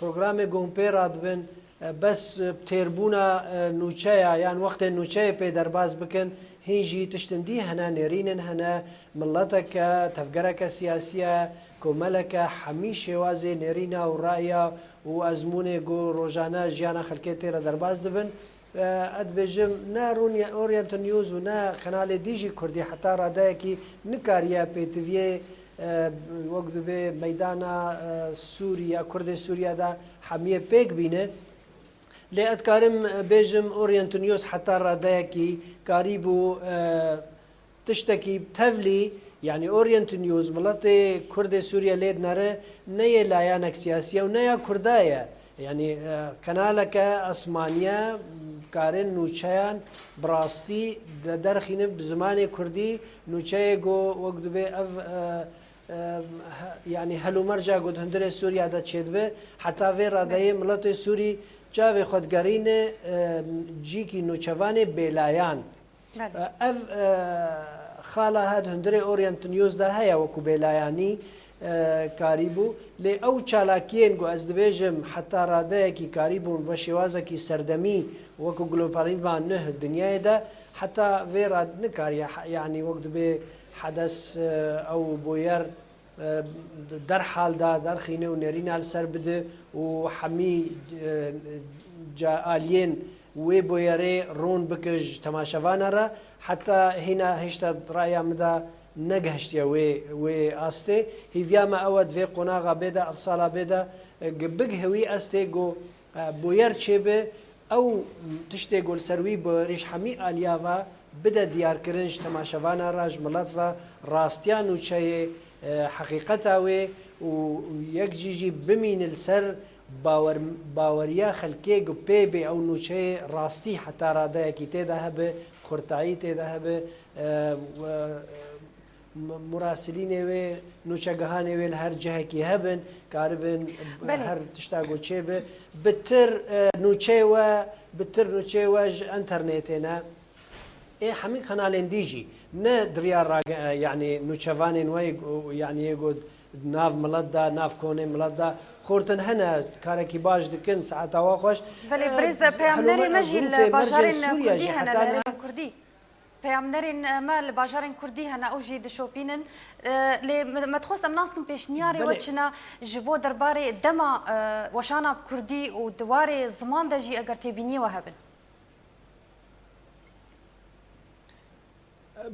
programê ku hûn pê radibin, e, bes, e, têrbûna, e, nûçeya yan wextên nûçeyê pê derbas bikin, hîn jî tiştin dî hene, nêrînin hene, mileteke, tevgereke siyasî ye, komeleke, hemî şêwazê nêrîna û raya û ezmûnê ku rojane jiyana xelkê tê re derbas dibin. E, ez dibêjim, ne Rûnye-, Orient News û ne kanalê dî jî Kurdî heta radeyekî nikariye pêtiviyê, e, wek dibê meydana, e, Sûriye, Kurdê Sûriye de hemiyê pêk bîne. Lê ez dikarim, e, bêjim, Orient News heta radeyekî karîbû, e, tiştekî tevlî, yanî Orient News, miletê Kurdê Sûriye lê dinere, ne yê layanek siyasî ye û ne ya Kurda ye. Yanî, e, kanaleke esmanî ye, karin nûçeyan bi rastî de derxînin bi zimanê Kurdî, nûçeyê ku wek dibê ev, e, e, he-, yanî helûmerca ku di hundirê Sûriye de çêdibe, heta vê radeyê miletê Sûrî çavê xwe digerîne, e, cîkî nûçevanê bêlayan. Belê. E, ev, e, xala he di hundirê Orient News de heye wekû bêlayanî, e, karîbû. Lê ew çalakiyên ku ez dibêjim heta radeyekî karîbûn bi şêwazekî serdemî wekû globalîzma nuh dinyayê de heta vê re nikariye, he-, yanî wek dibê hedes, e, ew bûyer, e, derhal da derxîne û nêrîna li ser bide û hemî, e, ca-, aliyên wê bûyerê rûn bike ji temaşevana re, heta hîna hişta raya min de negihiştiye wê, wê astê. Hîviya me ew e di vê qonaxa bê de, ev sala bê de, e, gi-, bigihewî astê ku, e, bûyer çêbe, ew tiştê ku li ser wî bûyerî ji hemî aliya ve bide diyarkirin ji temaşevana re, ji milet ve rastiya nûçeyê, e, heqîqeta wê û yek cî jî bimîne li ser bawer-, baweriya xelkê ku pê bê ew nûçeyê rastî heta radeyekî tê de hebe, xurtayî tê de hebe, e, we, m-, murasilînê wê, nûçegihanê wê li her cihekî hebin, karibin Belê. her tişta ku çêbe. Bitir, e, nûçeyê we, bitir nûçeyê we ji enternetê ne. Ê hemî kanalên dî jî ne di riya rage-, e, yanî nûçevanên we, e, yanî yê got nav milet de, nav konê milet de xortin hene, karekî baş dikin, saeta we xweş. Belê, E, birêz, peyamnerê me jî li zirûfê mercên bajarên Sûriye Kurdî jî hene, heta li niha herêmên Kurdî. Peyamnerên, e, me li bajarên Kurdî hene, ew jî dişopînin. E, lê me, me dixwest em nas kin pêşniyarê we Belê. çi ne ji bo derbarê dema, e, weşana Kurdî û di warê ziman de jî eger têbîniyê we hebin.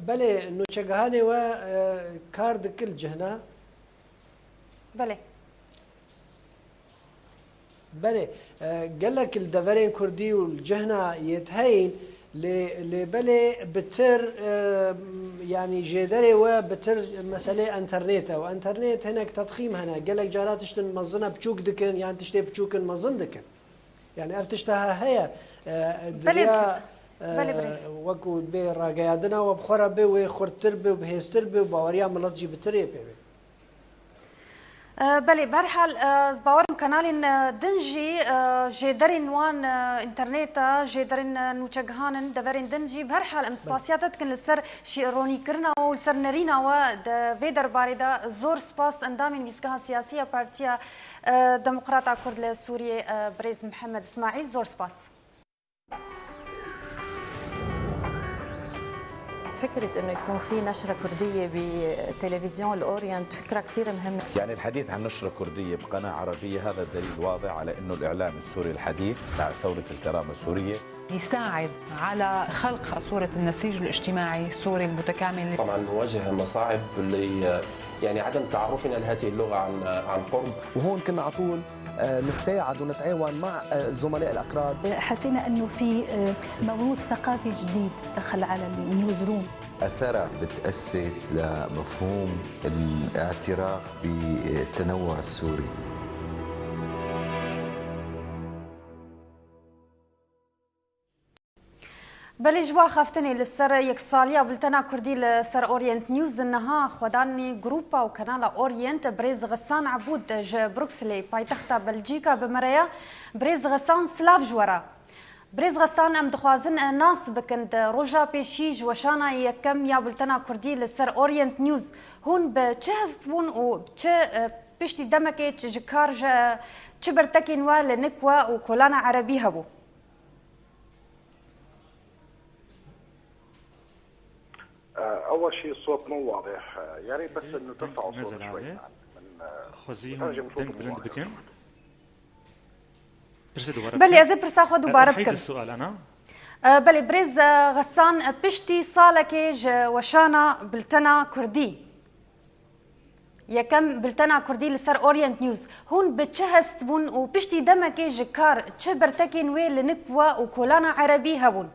Belê, nûçegihanê we, e, kar dikir cihna? Belê. Belê, e, gelek li deverên kurdî û li cihna yê diheyîn, lê, lê belê bitir, e, yanî jêderê we bitir meselê enternet e. Û enternet hinek tedxîm hene. Gelek cara tiştin mezin e biçûk dikin, yan tiştê biçûkin mezin dikin. Yanî ev tişta he-, heye, e, Belê, diriya, e, belê, birêz. wekû bê rageyandina we bi xwe re bê, wê xurttir bê û bihêztir bê û baweriya milet jî bitirê pê bê. E, belê, berhal, e, bawerim kanalên, e, din jî, e, jêderên wan, e, înterneta, jêderên, e, nûçegihan in, deverên din jî. Berhal, em Belê. spasiya te dikin li ser şî-, ronîkirina we û li ser nerîna we di vê derbarê de. Zor spas endamên Nivîsgeha Siyasî ya Partiya, e, Demokrata Kurd li Sûriyê, e, birêz Mihemed Îsmaîl. Zor spas. فكرة إنه يكون في نشرة كردية بتلفزيون الأورينت فكرة كتير مهمة. يعني الحديث عن نشرة كردية بقناة عربية، هذا دليل واضح على إنه الإعلام السوري الحديث بعد ثورة الكرامة السورية يساعد على خلق صورة النسيج الاجتماعي السوري المتكامل. طبعًا نواجه مصاعب ل-، يعني عدم تعرفنا لهذه اللغة عن، عن قرب. وهون كنا على طول، آه، نتساعد ونتعاون مع، آه، الزملاء الأكراد. حسينا إنه في، آه، موروث ثقافي جديد دخل على النيوز روم. أثرها بتأسس لمفهوم الاعتراف بالتنوع السوري. Belê, ji bo axaftinê li ser yeksaliya bultena Kurdî li ser Orient News, niha xwedanê grûpa û kanala Orient birêz Xesan Ebûd ji Brukselê, paytexta Belcîka, bi me re ye. Birêz Xesan, silav ji we re. Birêz Xesan, em dixwazin nas bikin. Di roja pêşî ji weşana yekem ya bultena Kurdî li ser Orient News hûn bi çi hest bûn û bi çi, e, piştî demekê çi ji kar ji çi bertekên we li nik we û kolana erebî hebû? آه، أول شيء الصوت مو واضح. آه، يا ريت بس إنه ترفعوا الصوت شوي. Xwezî hûn deng bilind bikin. Pirsê dubare bikin. Belê, ez ê pirsa xwe dubare bikim. Belê, birêz, e, Xesan, e, piştî salekê ji weşana biltena Kurdî, yekem biltena Kurdî li ser Orient News, hûn bi çi hest bûn û piştî demekê ji kar çi bertekên wê li nik we û kolana erebî hebûn?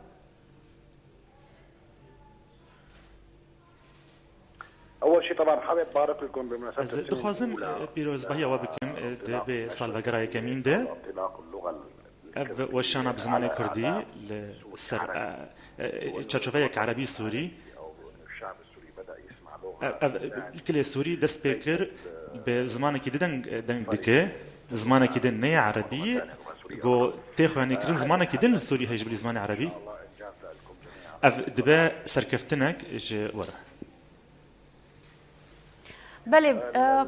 أول شيء طبعًا حابب بارك لكم بمناسبة السنة الأولى. Ez dixwazim, e, pîrozbahiya we bikim, e, di vê salvegera yekemîn de. انطلاق اللغة الكردية على آثار سوريا أو الشعب السوري بدأ يسمع لغة العربية أو الشعب السوري بدأ يسمع لغة العربية. Ev weşana bi zimanê Kurdî li ser, e, e, Ev, ev, kilê Sûrî dest pê kir, bi zimanekî din deng, deng dike, zimanekî din neyê erebî, got, tê xweyanîkirin zimanekî din li Sûrî heye ji bilî zimanê erebî. Ev dibe serkeftinek ji we re. Belê, e,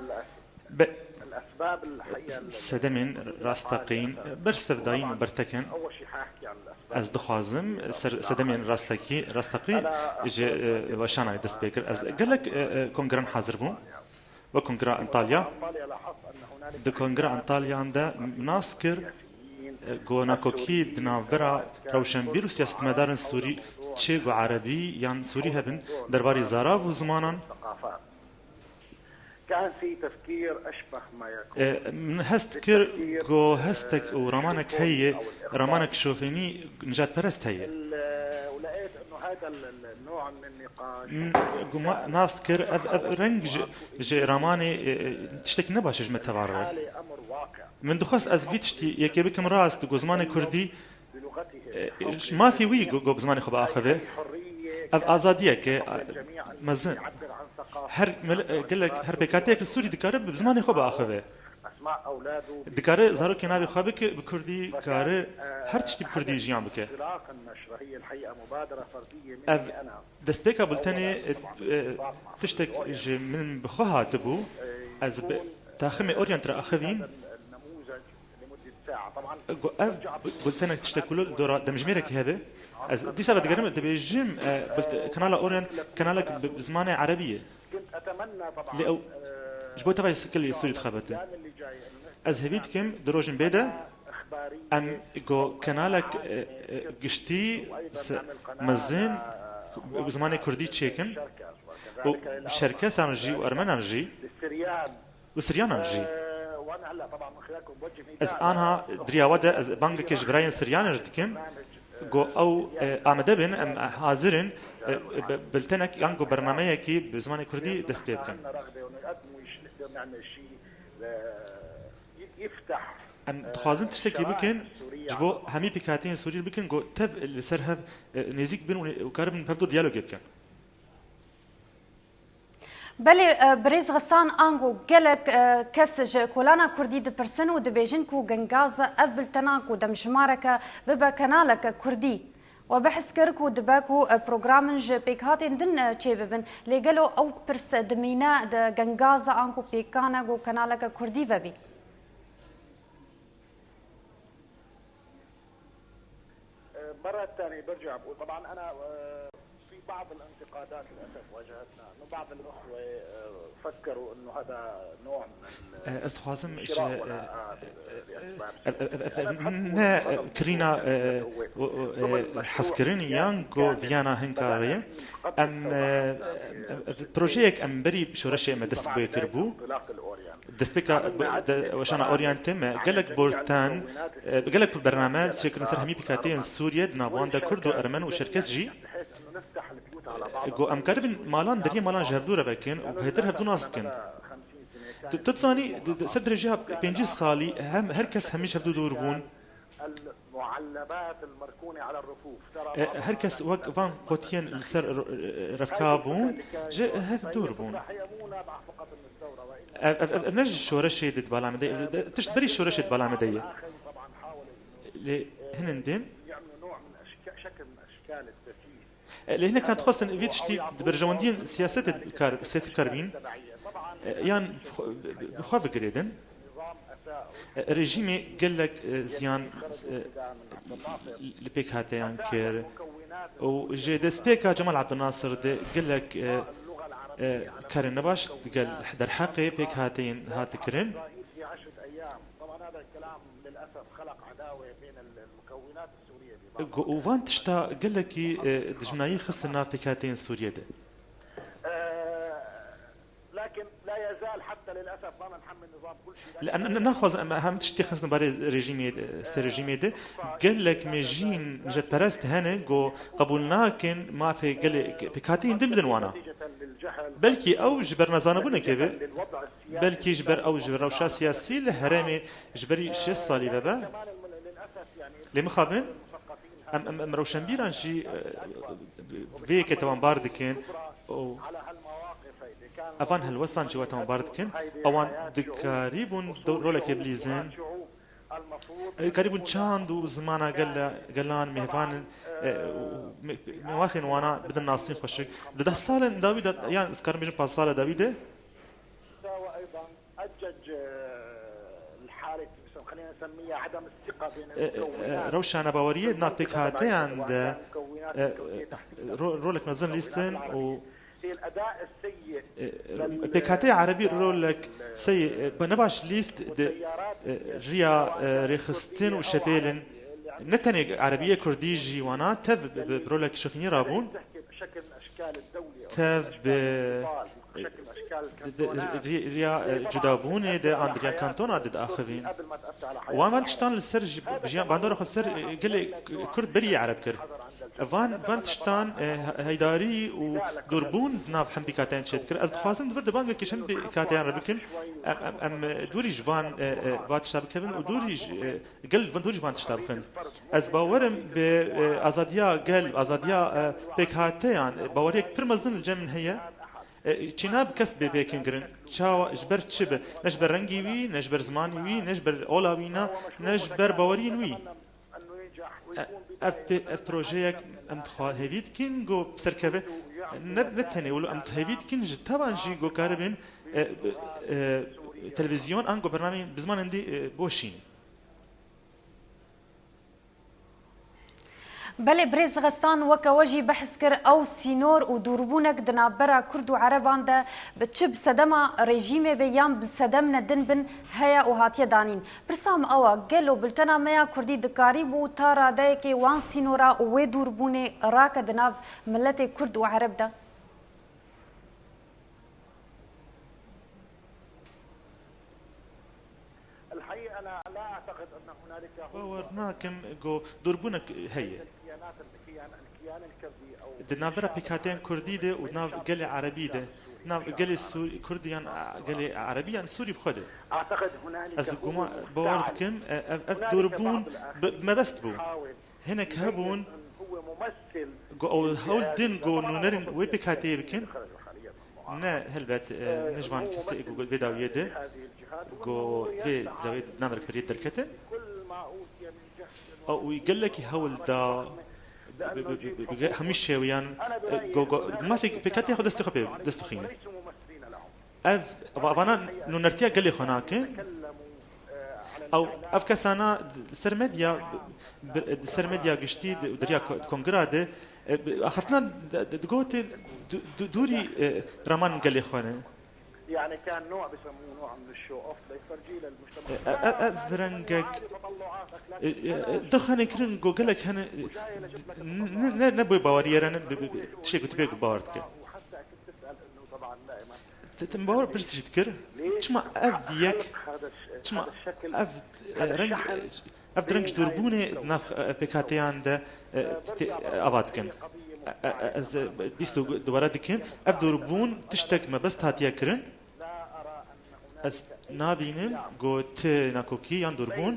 Be-, sedemên rasteqîn, bersevdayîn û bertekin. Ez dixwazim ser sedemên rastekî, rasteqî ji, e, weşanayê dest pê kir. Ez gelek, e, e, kongran hazir bûm. Wek Kongra Antalya. Di Kongra Antalyan de nas kir, e, ku nakokî di navbera rewşenbîr û siyasetmedarên Sûrî çê ku erebî yan Sûrî hebin derbarê zarav û zimanan. كان في تفكير أشبه ما يكون. E, min hest kir ku hestek û ramanek heye, ramanek şofênî, nijadperest heye. ولقيت إنه هذا النوع من النقاش Min guma nas kir, ev, ev reng ji, ji ramanê, e, e, tiştekî ne baş e ji me tevar re. Min dixwest ez vî tiştî yekê bikim rast, ku zimanê Kurdî, e, ji mafê wî ku, ku bi zimanê xwe biaxive. Ev azadiyek e, e, mezin. Her mil-, e, gelek, her pêkhateyek li Sûrî dikare bi zimanê xwe biaxive. Dikare zarokên navê xwe bike bi Kurdî, kare her tiştî bi Kurdî jiyan bike. Ev destpêka bultenê, e, e, tiştek ji min bi xwe hatibû. Ez bi taximê Orient re axivîm. Go-, ev bu-, bultenek tiştek wilo li dora demjimêrekî hebe. Ez dîsa vedigerim, dibêjim, e, bult-, kanala Orient, kanalek bi, bi zimanê erebî ye. Lê ew ji bo tevayê kilê Sûrî dixebite. Ez hêvî dikim di rojên bê de em go kanalek, e, e, giştî se-, mezin bi zimanê Kurdî çêkin û Şerkesan jî û Ermenan jî û Siryanan jî. Ez anha di riya we de ez bangekê ji birayên Siryanan jî dikim, ku ew, e, amade bin, em hazir in, e, bi-, biltenek yan ku bernameyekî bi zimanê Kurdî dest pê bikin. Em dixwazin tiştekî bikin, ji bo hemî pêkhateyên Sûrî bikin, ku tev li ser hev, e, nêzîk bin û nê-, û karibin bi hevdu diyalogê bikin. Belê, e, birêz Xesan, ango gelek, e, kes ji kolana Kurdî dipirsin û dibêjin ku gengaza ev biltena ku demjimareke bibe kanaleke Kurdî. We behs kir ku dibe ku, e, programin ji pêkhatên din, e, çêbibin. Lê gelo ew pirs dimîne di gengaza ango pêkan e ku kanaleke Kurdî vebî? مرة ثانية برجع بقول، طبعًا أنا، آه، بعض الانتقادات للأسف واجهتنا، إنه بعض الأخوة، آه، فكروا إنه هذا نوع من ال- Ez dixwazim ji, شراء ولاءات لأسباب سياسية. أنا بحكم ne, e, kirîna, e, hezkirin yan ku viyana hin karê. Em, e, e, projeyek em berî şoreşê me dest pê kiribû. Destpêka, de, weşana Orientê me gelek borten, e, gelek bername çêkirin ser hemî pêkhateyên Sûriye, di nav wan de Kurd û Ermen û Çerkez jî. Go em karibin malan, deriyê malan ji hevdû re vekin û bêhtir hevdû nas bikin. Tu, tu dizanî, di, di, ser dirêjiya pêncî salî hem, her kes hemî ji hevdû dûr bûn. E, her kes wek van qotiyên li ser ro-, e, revka bûn, ji hev dûr bûn. Ev, ev, ev, ev ne ji şoreşê de di bala me de, ev, de, tişt berî şoreşê di bala me de ye. Lê hinin din. E, lê hinek dixwestin vî tiştî di berjewendiyên siyasetê kar, siyasî kar bîn, e, yan bi xwe, bi xwe vigirêdin. E, rejîmê gelek, e, ziyan, e, li pêkhateyan kir û ji destpêka Cemal Abdulnasir de gelek, e, e, karên nebaş digel derheqê pêkhateyên hate kirin. Go-, û van tişta gelekî, e, dijminayî xistin nav pêkhateyên Sûriyê de. لكن لا يزال حتى للأسف ما بنحمل نظام كل شيء. Li-, em, em naxwazin em hem tiştê xistin barê rejîmê de, ser rejîmê de. Gelek mêjîn mijetperest hene ku qebûl nakin mafê gelê pêkhateyên din bidin wana. Belkî ew ji ber nezanibûnekê be, belkî ji ber ew ji rewşa siyasî li herêmê ji berî şêst salî vebe. Lê mixabin, em, em, em rewşenbîran jî, e, vê yekê tewanbar dikin û evan helwestan jî we tewanbar dikin. Ewan dikarîbûn do-, rolekê bilîzin. E, karîbûn çand û zimana gele-, gelan, mêvan, e, û me-, mêvaxên wana bidin nasîn xweşik. Di deh salên dawî de, yan ez karim bêjim panzdeh sala dawî de, أجج، آه، الحالة، خلينا نسميها عدم الثقة بين e, e, المكونات. Rewşa nebaweriyê di nav pêkhateyan de, e, e, ro-, rolek mezin lîstin û, e, e, pêkhateyê erebî rolek sey, e, bi nebaş lîst di, e, riya, e, rêxistin û şepêlin. Ne tenê erebiyê kurdî jî wana tev bi, bi, bi rolek şofînî rabûn. Tev bi, e, di, di, ri-, riya, e, cudabûnê de an di riya kantona de diaxivîn. Wan van tiştan li ser ji, bi jiyan bandora xwe ser, e, gelê Kurd berî Ereb kir. Van, van tiştan, e, he-, heydarî û dûrbûn di nav hempîkateyan çêdikir. Ez dixwazim di vir de bangekî ji hempîkateyan re bikim. Em, em, em, e, dûrî ji van, e, e, va tişta bikevin û dûrî ji, e, gel van dûrî van tişta bixin. Ez bawerim bi, e, azadiya gel, azadiya, e, pêkhateyan, e, baweriyek pir mezin li cem min heye. E, çîna bi kes bê bêkin girin. Çawa, ji ber çi be? Ne ji ber rengî wî, ne ji ber zimanî wî, ne ji ber ola wî, ne, ne ji ber baweriyên wî. E, ev pê-, ev projeyek em dixwa hêvî dikin, ku bi ser keve. Ne, ne tenê wilo em hêvî dikin, ji tevan jî ku karibin, e, e, televîzyon an ku bernameyên bi zimanên dî, e, boşîn. Belê, birêz Xestan, weke we jî behs kir, ew sînor û dûrbûnek di navbera Kurd û Ereban de bi çi bi sedema rejîmê be yan bi sedem ne din bin heye û hatiye danîn. Pirsa min ew e, gelo bultena me ya Kurdî dikarîbû ta radeyekê wan sînora û wê dûrbûnê rake di nav miletê Kurd û Ereb de? الحقيقة أنا لا أعتقد أن هنالك Bawer nakim ku dûrbûnek heye. الكيانات، الكيان، الكيان الكردي أو Di navbera pêkhateyên Kurdî de û nav gelê Erebî de, nav gelê Sû-, Kurdî yan gelê Erebî yan Sûrî bi xwe de. أعتقد هنالك Ez guma-, bawer dikim, e, ev, ev dûrbûn bi, bi mebest bû. Hinek hebûn, ku ew hewl din ku nûnerên wê pêkhateyê bikin, ne helbet, e, ne ji van kesê ku vê dawiyê de, ku vê dawiyê di navê rêkberiyê derketin. Ew gelekî hewl da bi, bi, bi, bi, bi hemî şêwiyan, e, ku, ku mafê pêkhateyê xwe destê xwe pê, dest bixîne. Ev, va-, vana nûnertiya gelê xwe nakin. Ew, ev kesana ser medya, bi-, bi-, ser medya giştî di, di riya ko-, kongira de, E, bi-, axaftina di-, di-, digotê du-, du-, dûrî, e, raman gelê xwe ne. يعني كان نوع بسموه نوع من الشو اوف ليفرجي للمجتمع. E, e, e, ev rengek, e, e, e, dixwene kirin ku gelek hene, e, ne, ne, ne bi baweriyê re ne, bi, bi, bi, tiştê ku tu pê bawer dike. Te, te bawer pirs jî dikir. Çima ev yek, çima ev, e, reng, e, ev di reng ji dûrbûnê di nav, e, pêkhateyan de, e, tê, e, ava dikin. E, e, e, ez, e, bîst û dubare dikim. Ev dûrbûn tiştek mebest hatiye kirin. Ez nabînim ku ti nakokî yan dûrbûn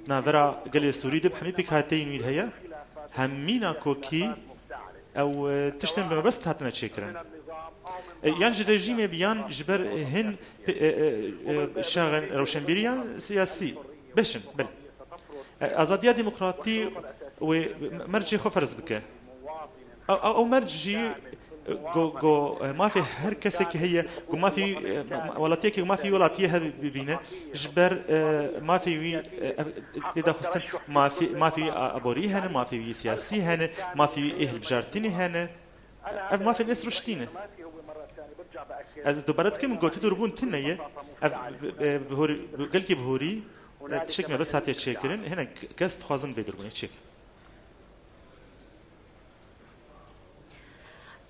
di navbera gelê Sûrî de bi hemî pêkhateyên wî heye. Hemî nakokî ew, e, tiştên bi mebest hatine çêkirin. E, yan ji rejîmê bi yan ji ber hin, e, e, e, şaxên rewşenbîrî yan siyasî. Beş in, belê. E, azadiya demokratî wê mercê xwe ferz bike. Ew, ew, ew merc jî, e, go, go, e, mafê her kesekî heye, go mafê, e, ma-, ma-, welatiyekê go mafê welatiyê hebe bibîne, ji ber, e, mafê wî, e, ev, tê daxistin, mafê, mafê wî a-, aborî hene, mafê wî siyasî hene, mafê wî ê hilbijartinê hene. Ev mafên êst ruştî ne. Ez dubare dikim, gotî dûrbûn tune ye. Ev, e, bihorî, gelkî bihorî, e, tiştek mebest hatiye çêkirin. Hinek kes dixwazin vê dûrbûnê çêkin.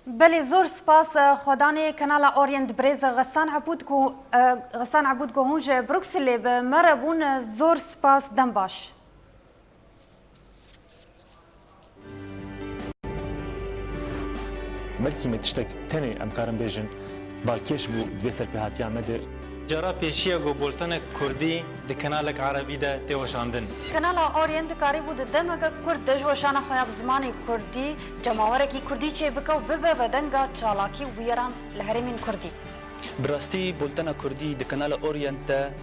Belê, zor spas, e, xwedanê Kanala Orient birêz Xesan Ebûd ku, e, Xesan Ebûd ku hûn ji Brukselê bi me re bûn, e, zor spas, dem baş. Belkî me tiştek tenê em karin bêjin balkêş bû di vê serpêhatiya me de. Cara pêşiya ku bultenek kurdî di kanalek erebî de tê weşandin. Kanala Orient karîbû di demeke kurt de ji weşana xwe ya bi zimanê kurdî cemawerekî kurdî çêbike û bibe vedenga çalakî û bûyeran li herêmên kurdî. Bi rastî bultena kurdî di kanala Orient de,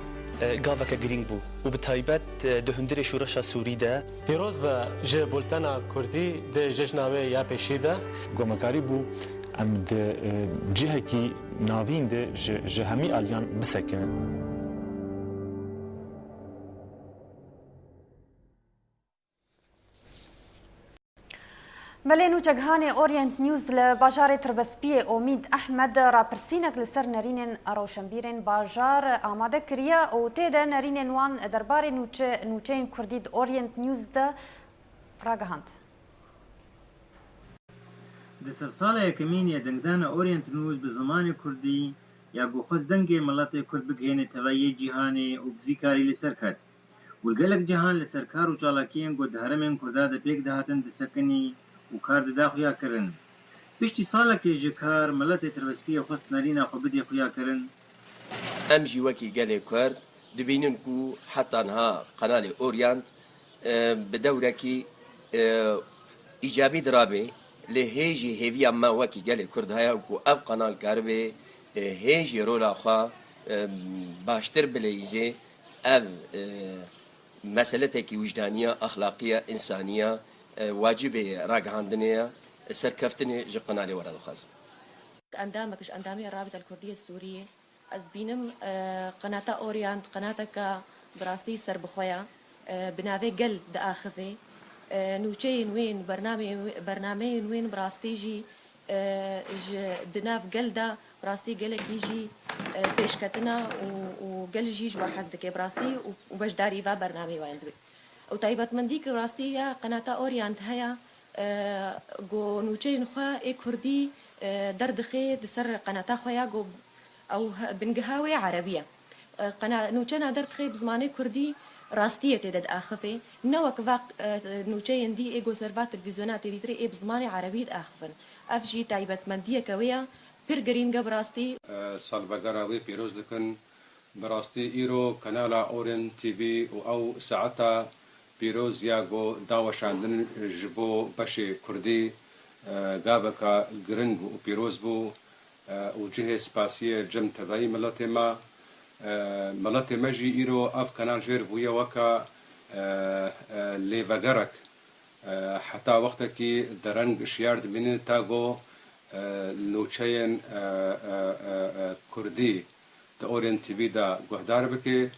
e, gaveke girîng bû û bi taybet, e, di hundirê şoreşa Sûrî de. Pîroz be ji bultena kurdî di cejna wê ya pêşî de. Ku me karîbû em di, e, cihekî navîn de ji, ji hemî aliyan bisekinin. Belê, nûçegihanê Orient News li bajarê Tirbespiyê Omîd Ehmed rapirsînek li ser nerînên rewşenbîrên bajar amade kiriye û tê de nerînên wan derbarê nûçe-, nûçeyên kurdî di Orient News de ragihand. Di sedsala yekemîn yê dengdana Orient News bi zimanê kurdî ya ku xwest dengê miletê kurd bigihêne tevayê cîhanê û bi vî karî li ser ket. Û li gelek cihan li ser kar û çalakiyên ku di herêmên Kurda de pêk dihatin disekinî û kar dida xuyakirin. Piştî salekê ji kar, miletê Tirbespiyê xwest nerîna xwe bidê xuyakirin. Em jî wekî gelê Kurd dibînin ku heta niha Kanalê Orient, e, bi dewrekî, e, îcabî dirabe, lê hê jî hêviya me wekî gelê Kurd heye ku ev kanal karibe, e, hê jî rola xwe, e, baştir bileyîze. Ev, e, meseletekî wijdanî ye, exlaqî ye, însanî ye, e, wacibê ragihandinê ye, serkeftinê ji qenalê we re dixwazim. Endamek ji endamê Rabîta Kurdiyê Sûriyê. Ez dibînim, e, qenata Orient, qenateke bi rastî serbixwe ye, e, bi navê Gel diaxive. E, nûçeyên wên, bernameyên wê-, bernameyên wên bi rastî jî e, ji di nav gel de bi rastî gelekî jî, e, pêşketin e û, û gel jî ji we hez dike bi rastî û, û beşdarî va bernameyê wan dibe. Û taybetmendî ku rastî ya qenata Orient heye, e, ku nûçeyên xwe ê kurdî, e, derdixe di ser qenata xwe ya ku ew he-, bingeha wê erebî ye. E, qena-, nûçena derdixê bi zimanê kurdî rastiyê tê de diaxife. Ne wek va, e, nûçeyên dî ê ku ser va televîzyona tê dîtirê ê bi zimanê erebî diaxifin. Ev jî taybetmendiyeke wê ya pir girîng e bi rastî. E, salvegera wê pîroz dikin. Bi rastî îro kanala Orient T V û ew saeta pîroz ya ku da weşandin ji bo beşê kurdî, e, gaveka giring û pîroz bû. E, û cihê spasiyê cem tevayî miletê me. E, miletê me jî îro ev kanal jêr bûye weke, e, e, lêvegerek. E, heta wextekî dereng şiyar dimîne ta ku, e, nûçeyên, e, e, e, e, kurdî di Orient T V de guhdar bike.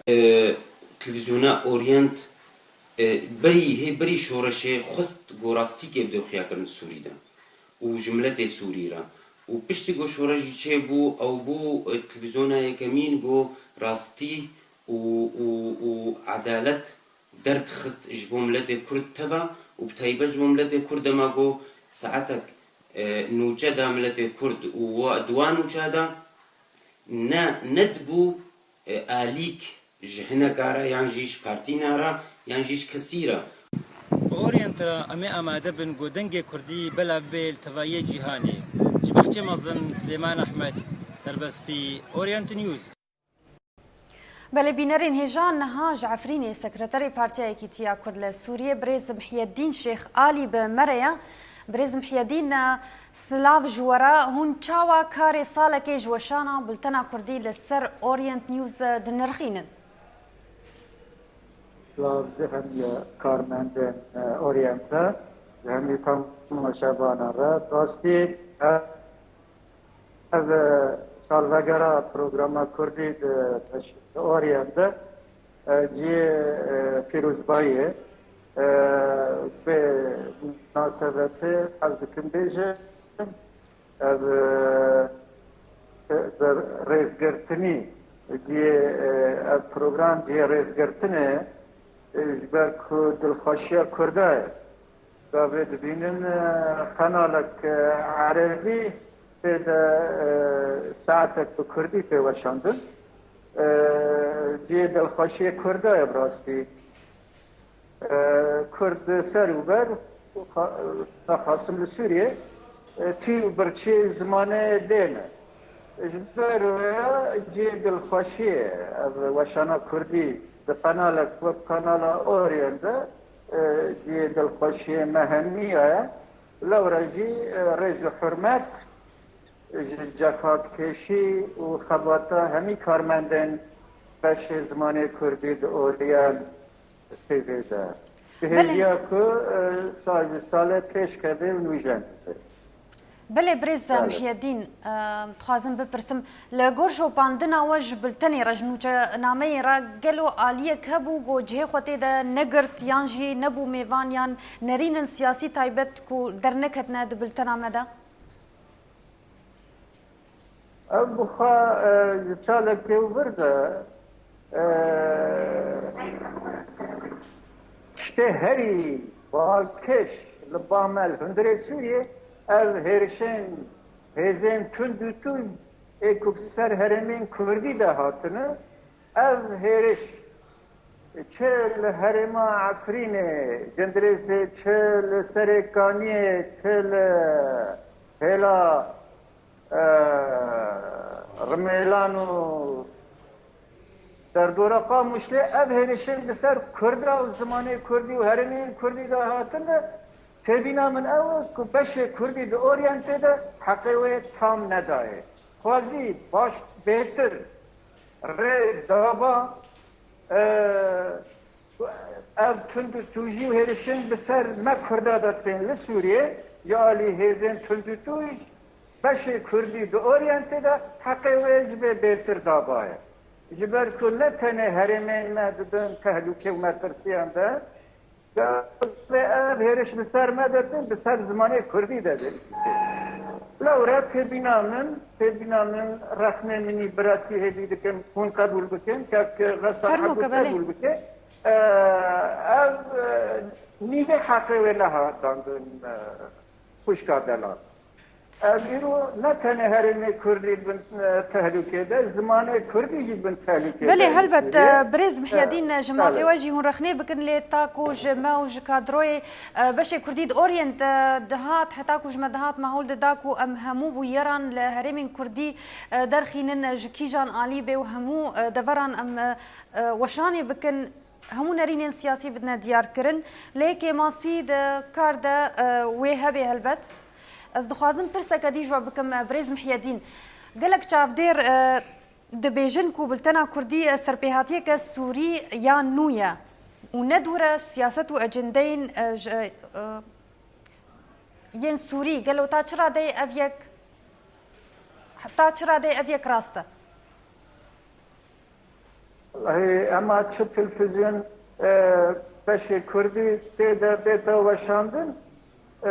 E, e, televîzyona Orient E, berî, hê berî şoreşê xwest ku rastîkê bidê xuyakirin Sûrî de û ji miletê Sûrî re. Û piştî ku şoreş jî çêbû, ew bû, e, televîzyona yekemîn ku rastî û, û, û edalet derdixist ji bo miletê Kurd teva û bi taybet ji bo miletê Kurd dema ku saetek, e, nûçe da miletê Kurd û wa, di wan nûçe de ne, nedibû, e, alîk ji hineka re yan jî ji partîna re yan jî ji kesî re. Bi Orient re em ê amade bin ku dengê Kurdî belav bê li tevayê cîhanê. Ji Bexçê Mezin, Silêman Ehmed, Terbespî, Orient News. Belê bînerên hêja, niha ji Efrînê Sekreterê Partiya Yekîtiya Kurd li Sûriyê Birêz Mihyedîn Şêx Alî bi me re ye. Birêz Mihyedîn, e, silav ji we re. Hûn çawa karê salekê ji weşana bultena Kurdî li ser Orient News, e, dinirxînin? Silav ji hemî karmendên, e, Orient re, ji hemî temaşevanan re. Rastî, e, Ev, e, salvegera programa Kurdî di, di Orient de, e, cihê, e, pîrozbayî ye. E, bi munasebetê ez dikim bêjim, ev, e, bi rêzgirtinî cihê, e, ev program cihê rêzgirtinê, e, ji ber ku dilxweşiya Kurda ye. Gavê dibînin, e, qenalek, e, erebî tê de, e, saetek bi kurdî tê weşandin. E, cihê dilxweşiyê Kurda ye bi rastî. E, Kurd ser û ber, xa-, nexasim li Sûriyê, e, tî û birçî zimanê dê ne. Ji ber wê cihê dilxweşiyê ev weşana kurdî di qenalek wek Kanala Orient de, e, cihê dilxweşiyê me hemî ye. Lewre jî, e, rêz û hurmet ji cefakêşî û xebata hemî karmendên beşê zimanê kurdî di Orient T V de. Bi Belê. hêviya ku, e, sal ji salê pêş keve û nûjen bibe. Belê birêz Belê. Mihyedîn, e, dixwazim bipirsim, li gor şopandina we ji bultenê re, ji nûçenameyê re gelo aliyek hebû ku cihê xwe tê de negirt yan jî nebû mêvan yan nerînin siyasî taybet ku derneketine di bultena me de? Ev bi xwe, e, ji salekê û vir de, e, tiştê herî balkêş li ba me li hundirê Sûriyê ev hêrişên hêzên tund û tûj ê ku bi ser herêmên Kurdî de hatine, ev hêriş çi li herêma Efrînê, Cindirêsê, çi li Serê Kaniyê, çi li hêla, e, Rimêlan û derdora Qamûşlê, ev hêrişên li ser Kurda û zimanê Kurdî û herêmên Kurdî de hatine, têbîna min ew e ku beşê Kurdî di Orient T V de heqê wê tam nedayê. Xwezî baş, bêtir rê daba, e, ev tund û tûjî û hêrişên bi ser me Kurda de tên li Sûriyê, ji alî hêzên tund û tûj, beşê Kurdî di Orient T V de heqê wê ji vê bêtir dabaye. Ji ber ku ne tenê herêmên me dibin tehlûke û metirsiyan de, Ev hêriş bi ser me de tên, bi ser zimanê Kurdî de tên. Lewre têbîna min, têbîna min, rexnê min î biratî hêvî dikim, hûn qebûl bikin, kevke Xesan Fermo Ebû ke, belê. qebûl bike. E, ev, e, nîvê heqê wê nehat dandin, e, xwişka delal. Ev îro ne tenê herêmê Kurdî bin, e, tehlûkê de, zimanê Kurdî jî bin tehlûkê de. Belê, helbet, e, birêz Mihyedîn, e, ji mafê we jî hûn rexnê bikin, lê ta ku ji me û ji kadroyê, e, beşê Kurdî di Orient, e, dihat, heta ku ji me dihat, me hewl dida ku em hemû bûyeran li herêmên Kurdî, e, derxînin, e, ji kîjan alî bê û hemû, e, deveran em, e, e, weşanê bikin. Hemû nerînên siyasî bidine diyarkirin, lê kêmasî di kar de, e, wê hebe helbet. Ez dixwazim pirseke dî ji we bikim, e, birêz Mihyedîn. Gelek çavdêr, e, dibêjin ku bultena Kurdî, e, serpêhatiyeke Sûrî ya nû ye û ne dûr e siyaset û ecendeyên, e, ji, e, yên Sûrî. Gelo ta çi radeyê ev yek, ta çi radeyê ev yek rast e? Wellahî, ema çi televîzyon, e, beşê kurdî tê de bête weşandin, e,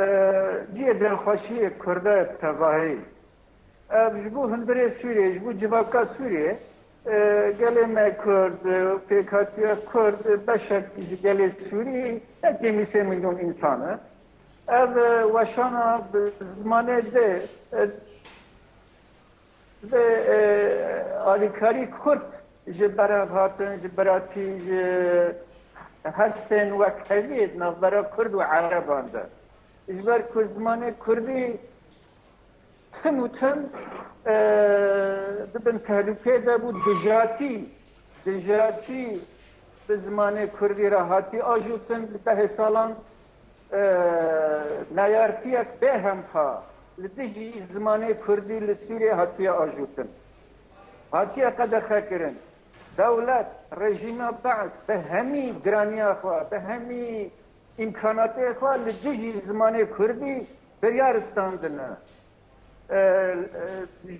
cihê dilxweşiyê kurda ye bi tevahî. Ev ji bo hundirê Sûriyê, ji bo civaka Sûriyê, e, gelê me kurd, e, pêkhatiya kurd, e, beşek ji gelê Sûrî, yekê mîsê milyon însan e. Ev, e, weşana bi zimanê de, e, Bi, e, alîkarî kurd ji berev hatin, ji biratî, ji hestên wekheviyê di navbera kurd û ereban de. Ji ber ku zimanê kurdî tim û tim, e, di bin tehlûkê de bû, dijatî, dijatî bi zimanê kurdî re hatî ajûtin di dehê salan, e, neyartiyek bê hempa li dijî zimanê kurdî li Sûriyê hatiye ajûtin. Hatiye qedexekirin. Dewlet, rejîma Be'd bi hemî giraniya xwe, bi hemî îmkanatê xwe li dijî zimanê kurdî biryar standine. E, e,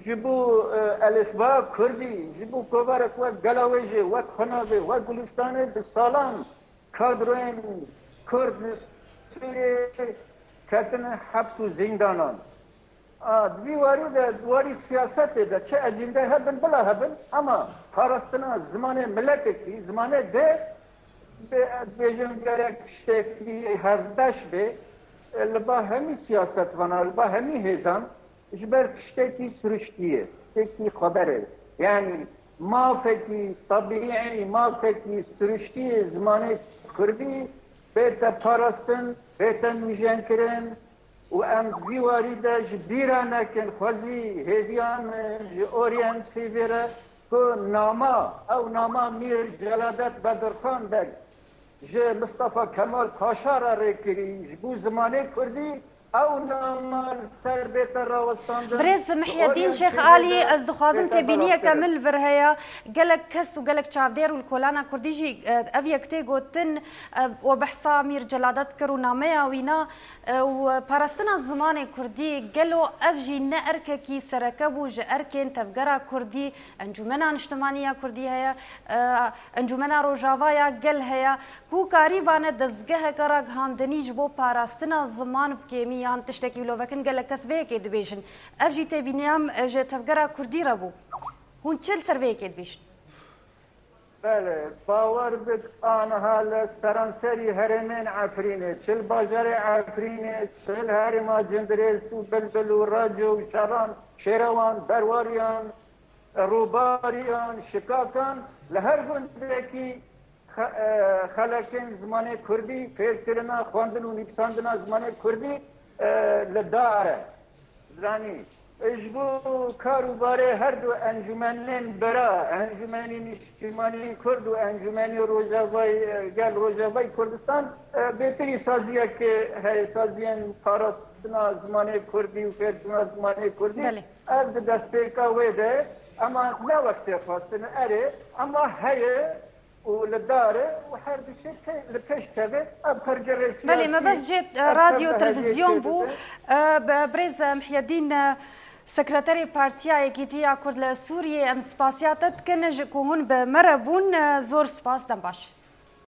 ji bo, e, elifba kurdî, ji bo kovarek wek Gelawêjê, wek Xunavê, wek Gulistanê bi salan kadroyên kurd li Sûriyê ketine heps û zîndanan. A, di vî warî de, di warî siyasetê de çi ecînde hebin, bila hebin, ama parastina zimanê miletekî, zimanê dê, bê-, bêjin gerek tiştekî hevbeş bê, e, li ba hemî siyasetvana, li ba hemî hêzan, ji ber tiştekî siruştî ye, tiştekî xweber e. Yanî mafekî tebîî, mafekî siruştî yê zimanê kurdî bête parastin, bête nûjenkirin û em vî warî de ji bîra nekin, xwezî hêviya min ji Orient T V re ku nama, ew nama Mîr Celadet Bedirxan Beg ji Mistefa Kemal Paşa re rê kirî, ji bo zimanê kurdî ew nama li ser bête rawestandin. Birêz Mihyedîn Şêx Alî, ez dixwazim têbîniyeke min li vir heye. Gelek kes û gelek çavdêr û li kolana kurdî jî, e, ev yek tê gotin, e, we behsa Mîr Celadet kir û nameya wî na, e, û parastina zimanê kurdî, gelo ev jî ne erkekî sereke bû ji erkên tevgera kurdî, Encûmena Niştimanî ya Kurdî heye, e, Encûmena Rojava ya Gel heye, ku karî vane dezgeheke ragihandinî ji bo parastina ziman bi kêmî yan tiştekî wilo vekin, gelek kes vê yekê dibêjin. Ev jî têbîniya min ji tevgera kurdî re bû. Hûn çi li ser vê yekê dibêjin? Belê, bawer bik, aniha li seranserî herêmên Efrînê, çi li bajarê Efrînê, çi li herêma Cindirês û Bilbil û Reco û Şeran, Şêrewan, Derwariyan, Rûbariyan, Şikakan, li her gundekî xe-, e, xelekên zimanê kurdî, fêrkirina, xwendin û nivîsandina zimanê kurdî, e, li dar e. Zanî, ji bo kar û barê her du encûmenên bira, Encûmenî Niştimanî Kurd û Encûmenî Rojavayî, e, Gel Rojavayî Kurdistan, e, bêtirî saziyek heye, saziyên parastina zimanê kurdî û fêrkirina zimanê kurdî. Belê. Ev di destpêka wê de, ema ne wextê xwestin erê, ema heye û li dar e û her du şê pê-, li pêş tevê ev pergerê siyasî, Belê, me bes jê, e, ev radyo, tevgera televizyon heviyê bû. Tê de. E, b-, birêz, e, Mihyedîn, e, sekreterê Partiya Yekîtiya Kurd li Sûriyê, em spasiya te dikin ji ku hûn bi me re bûn. E, zor spas, dem baş.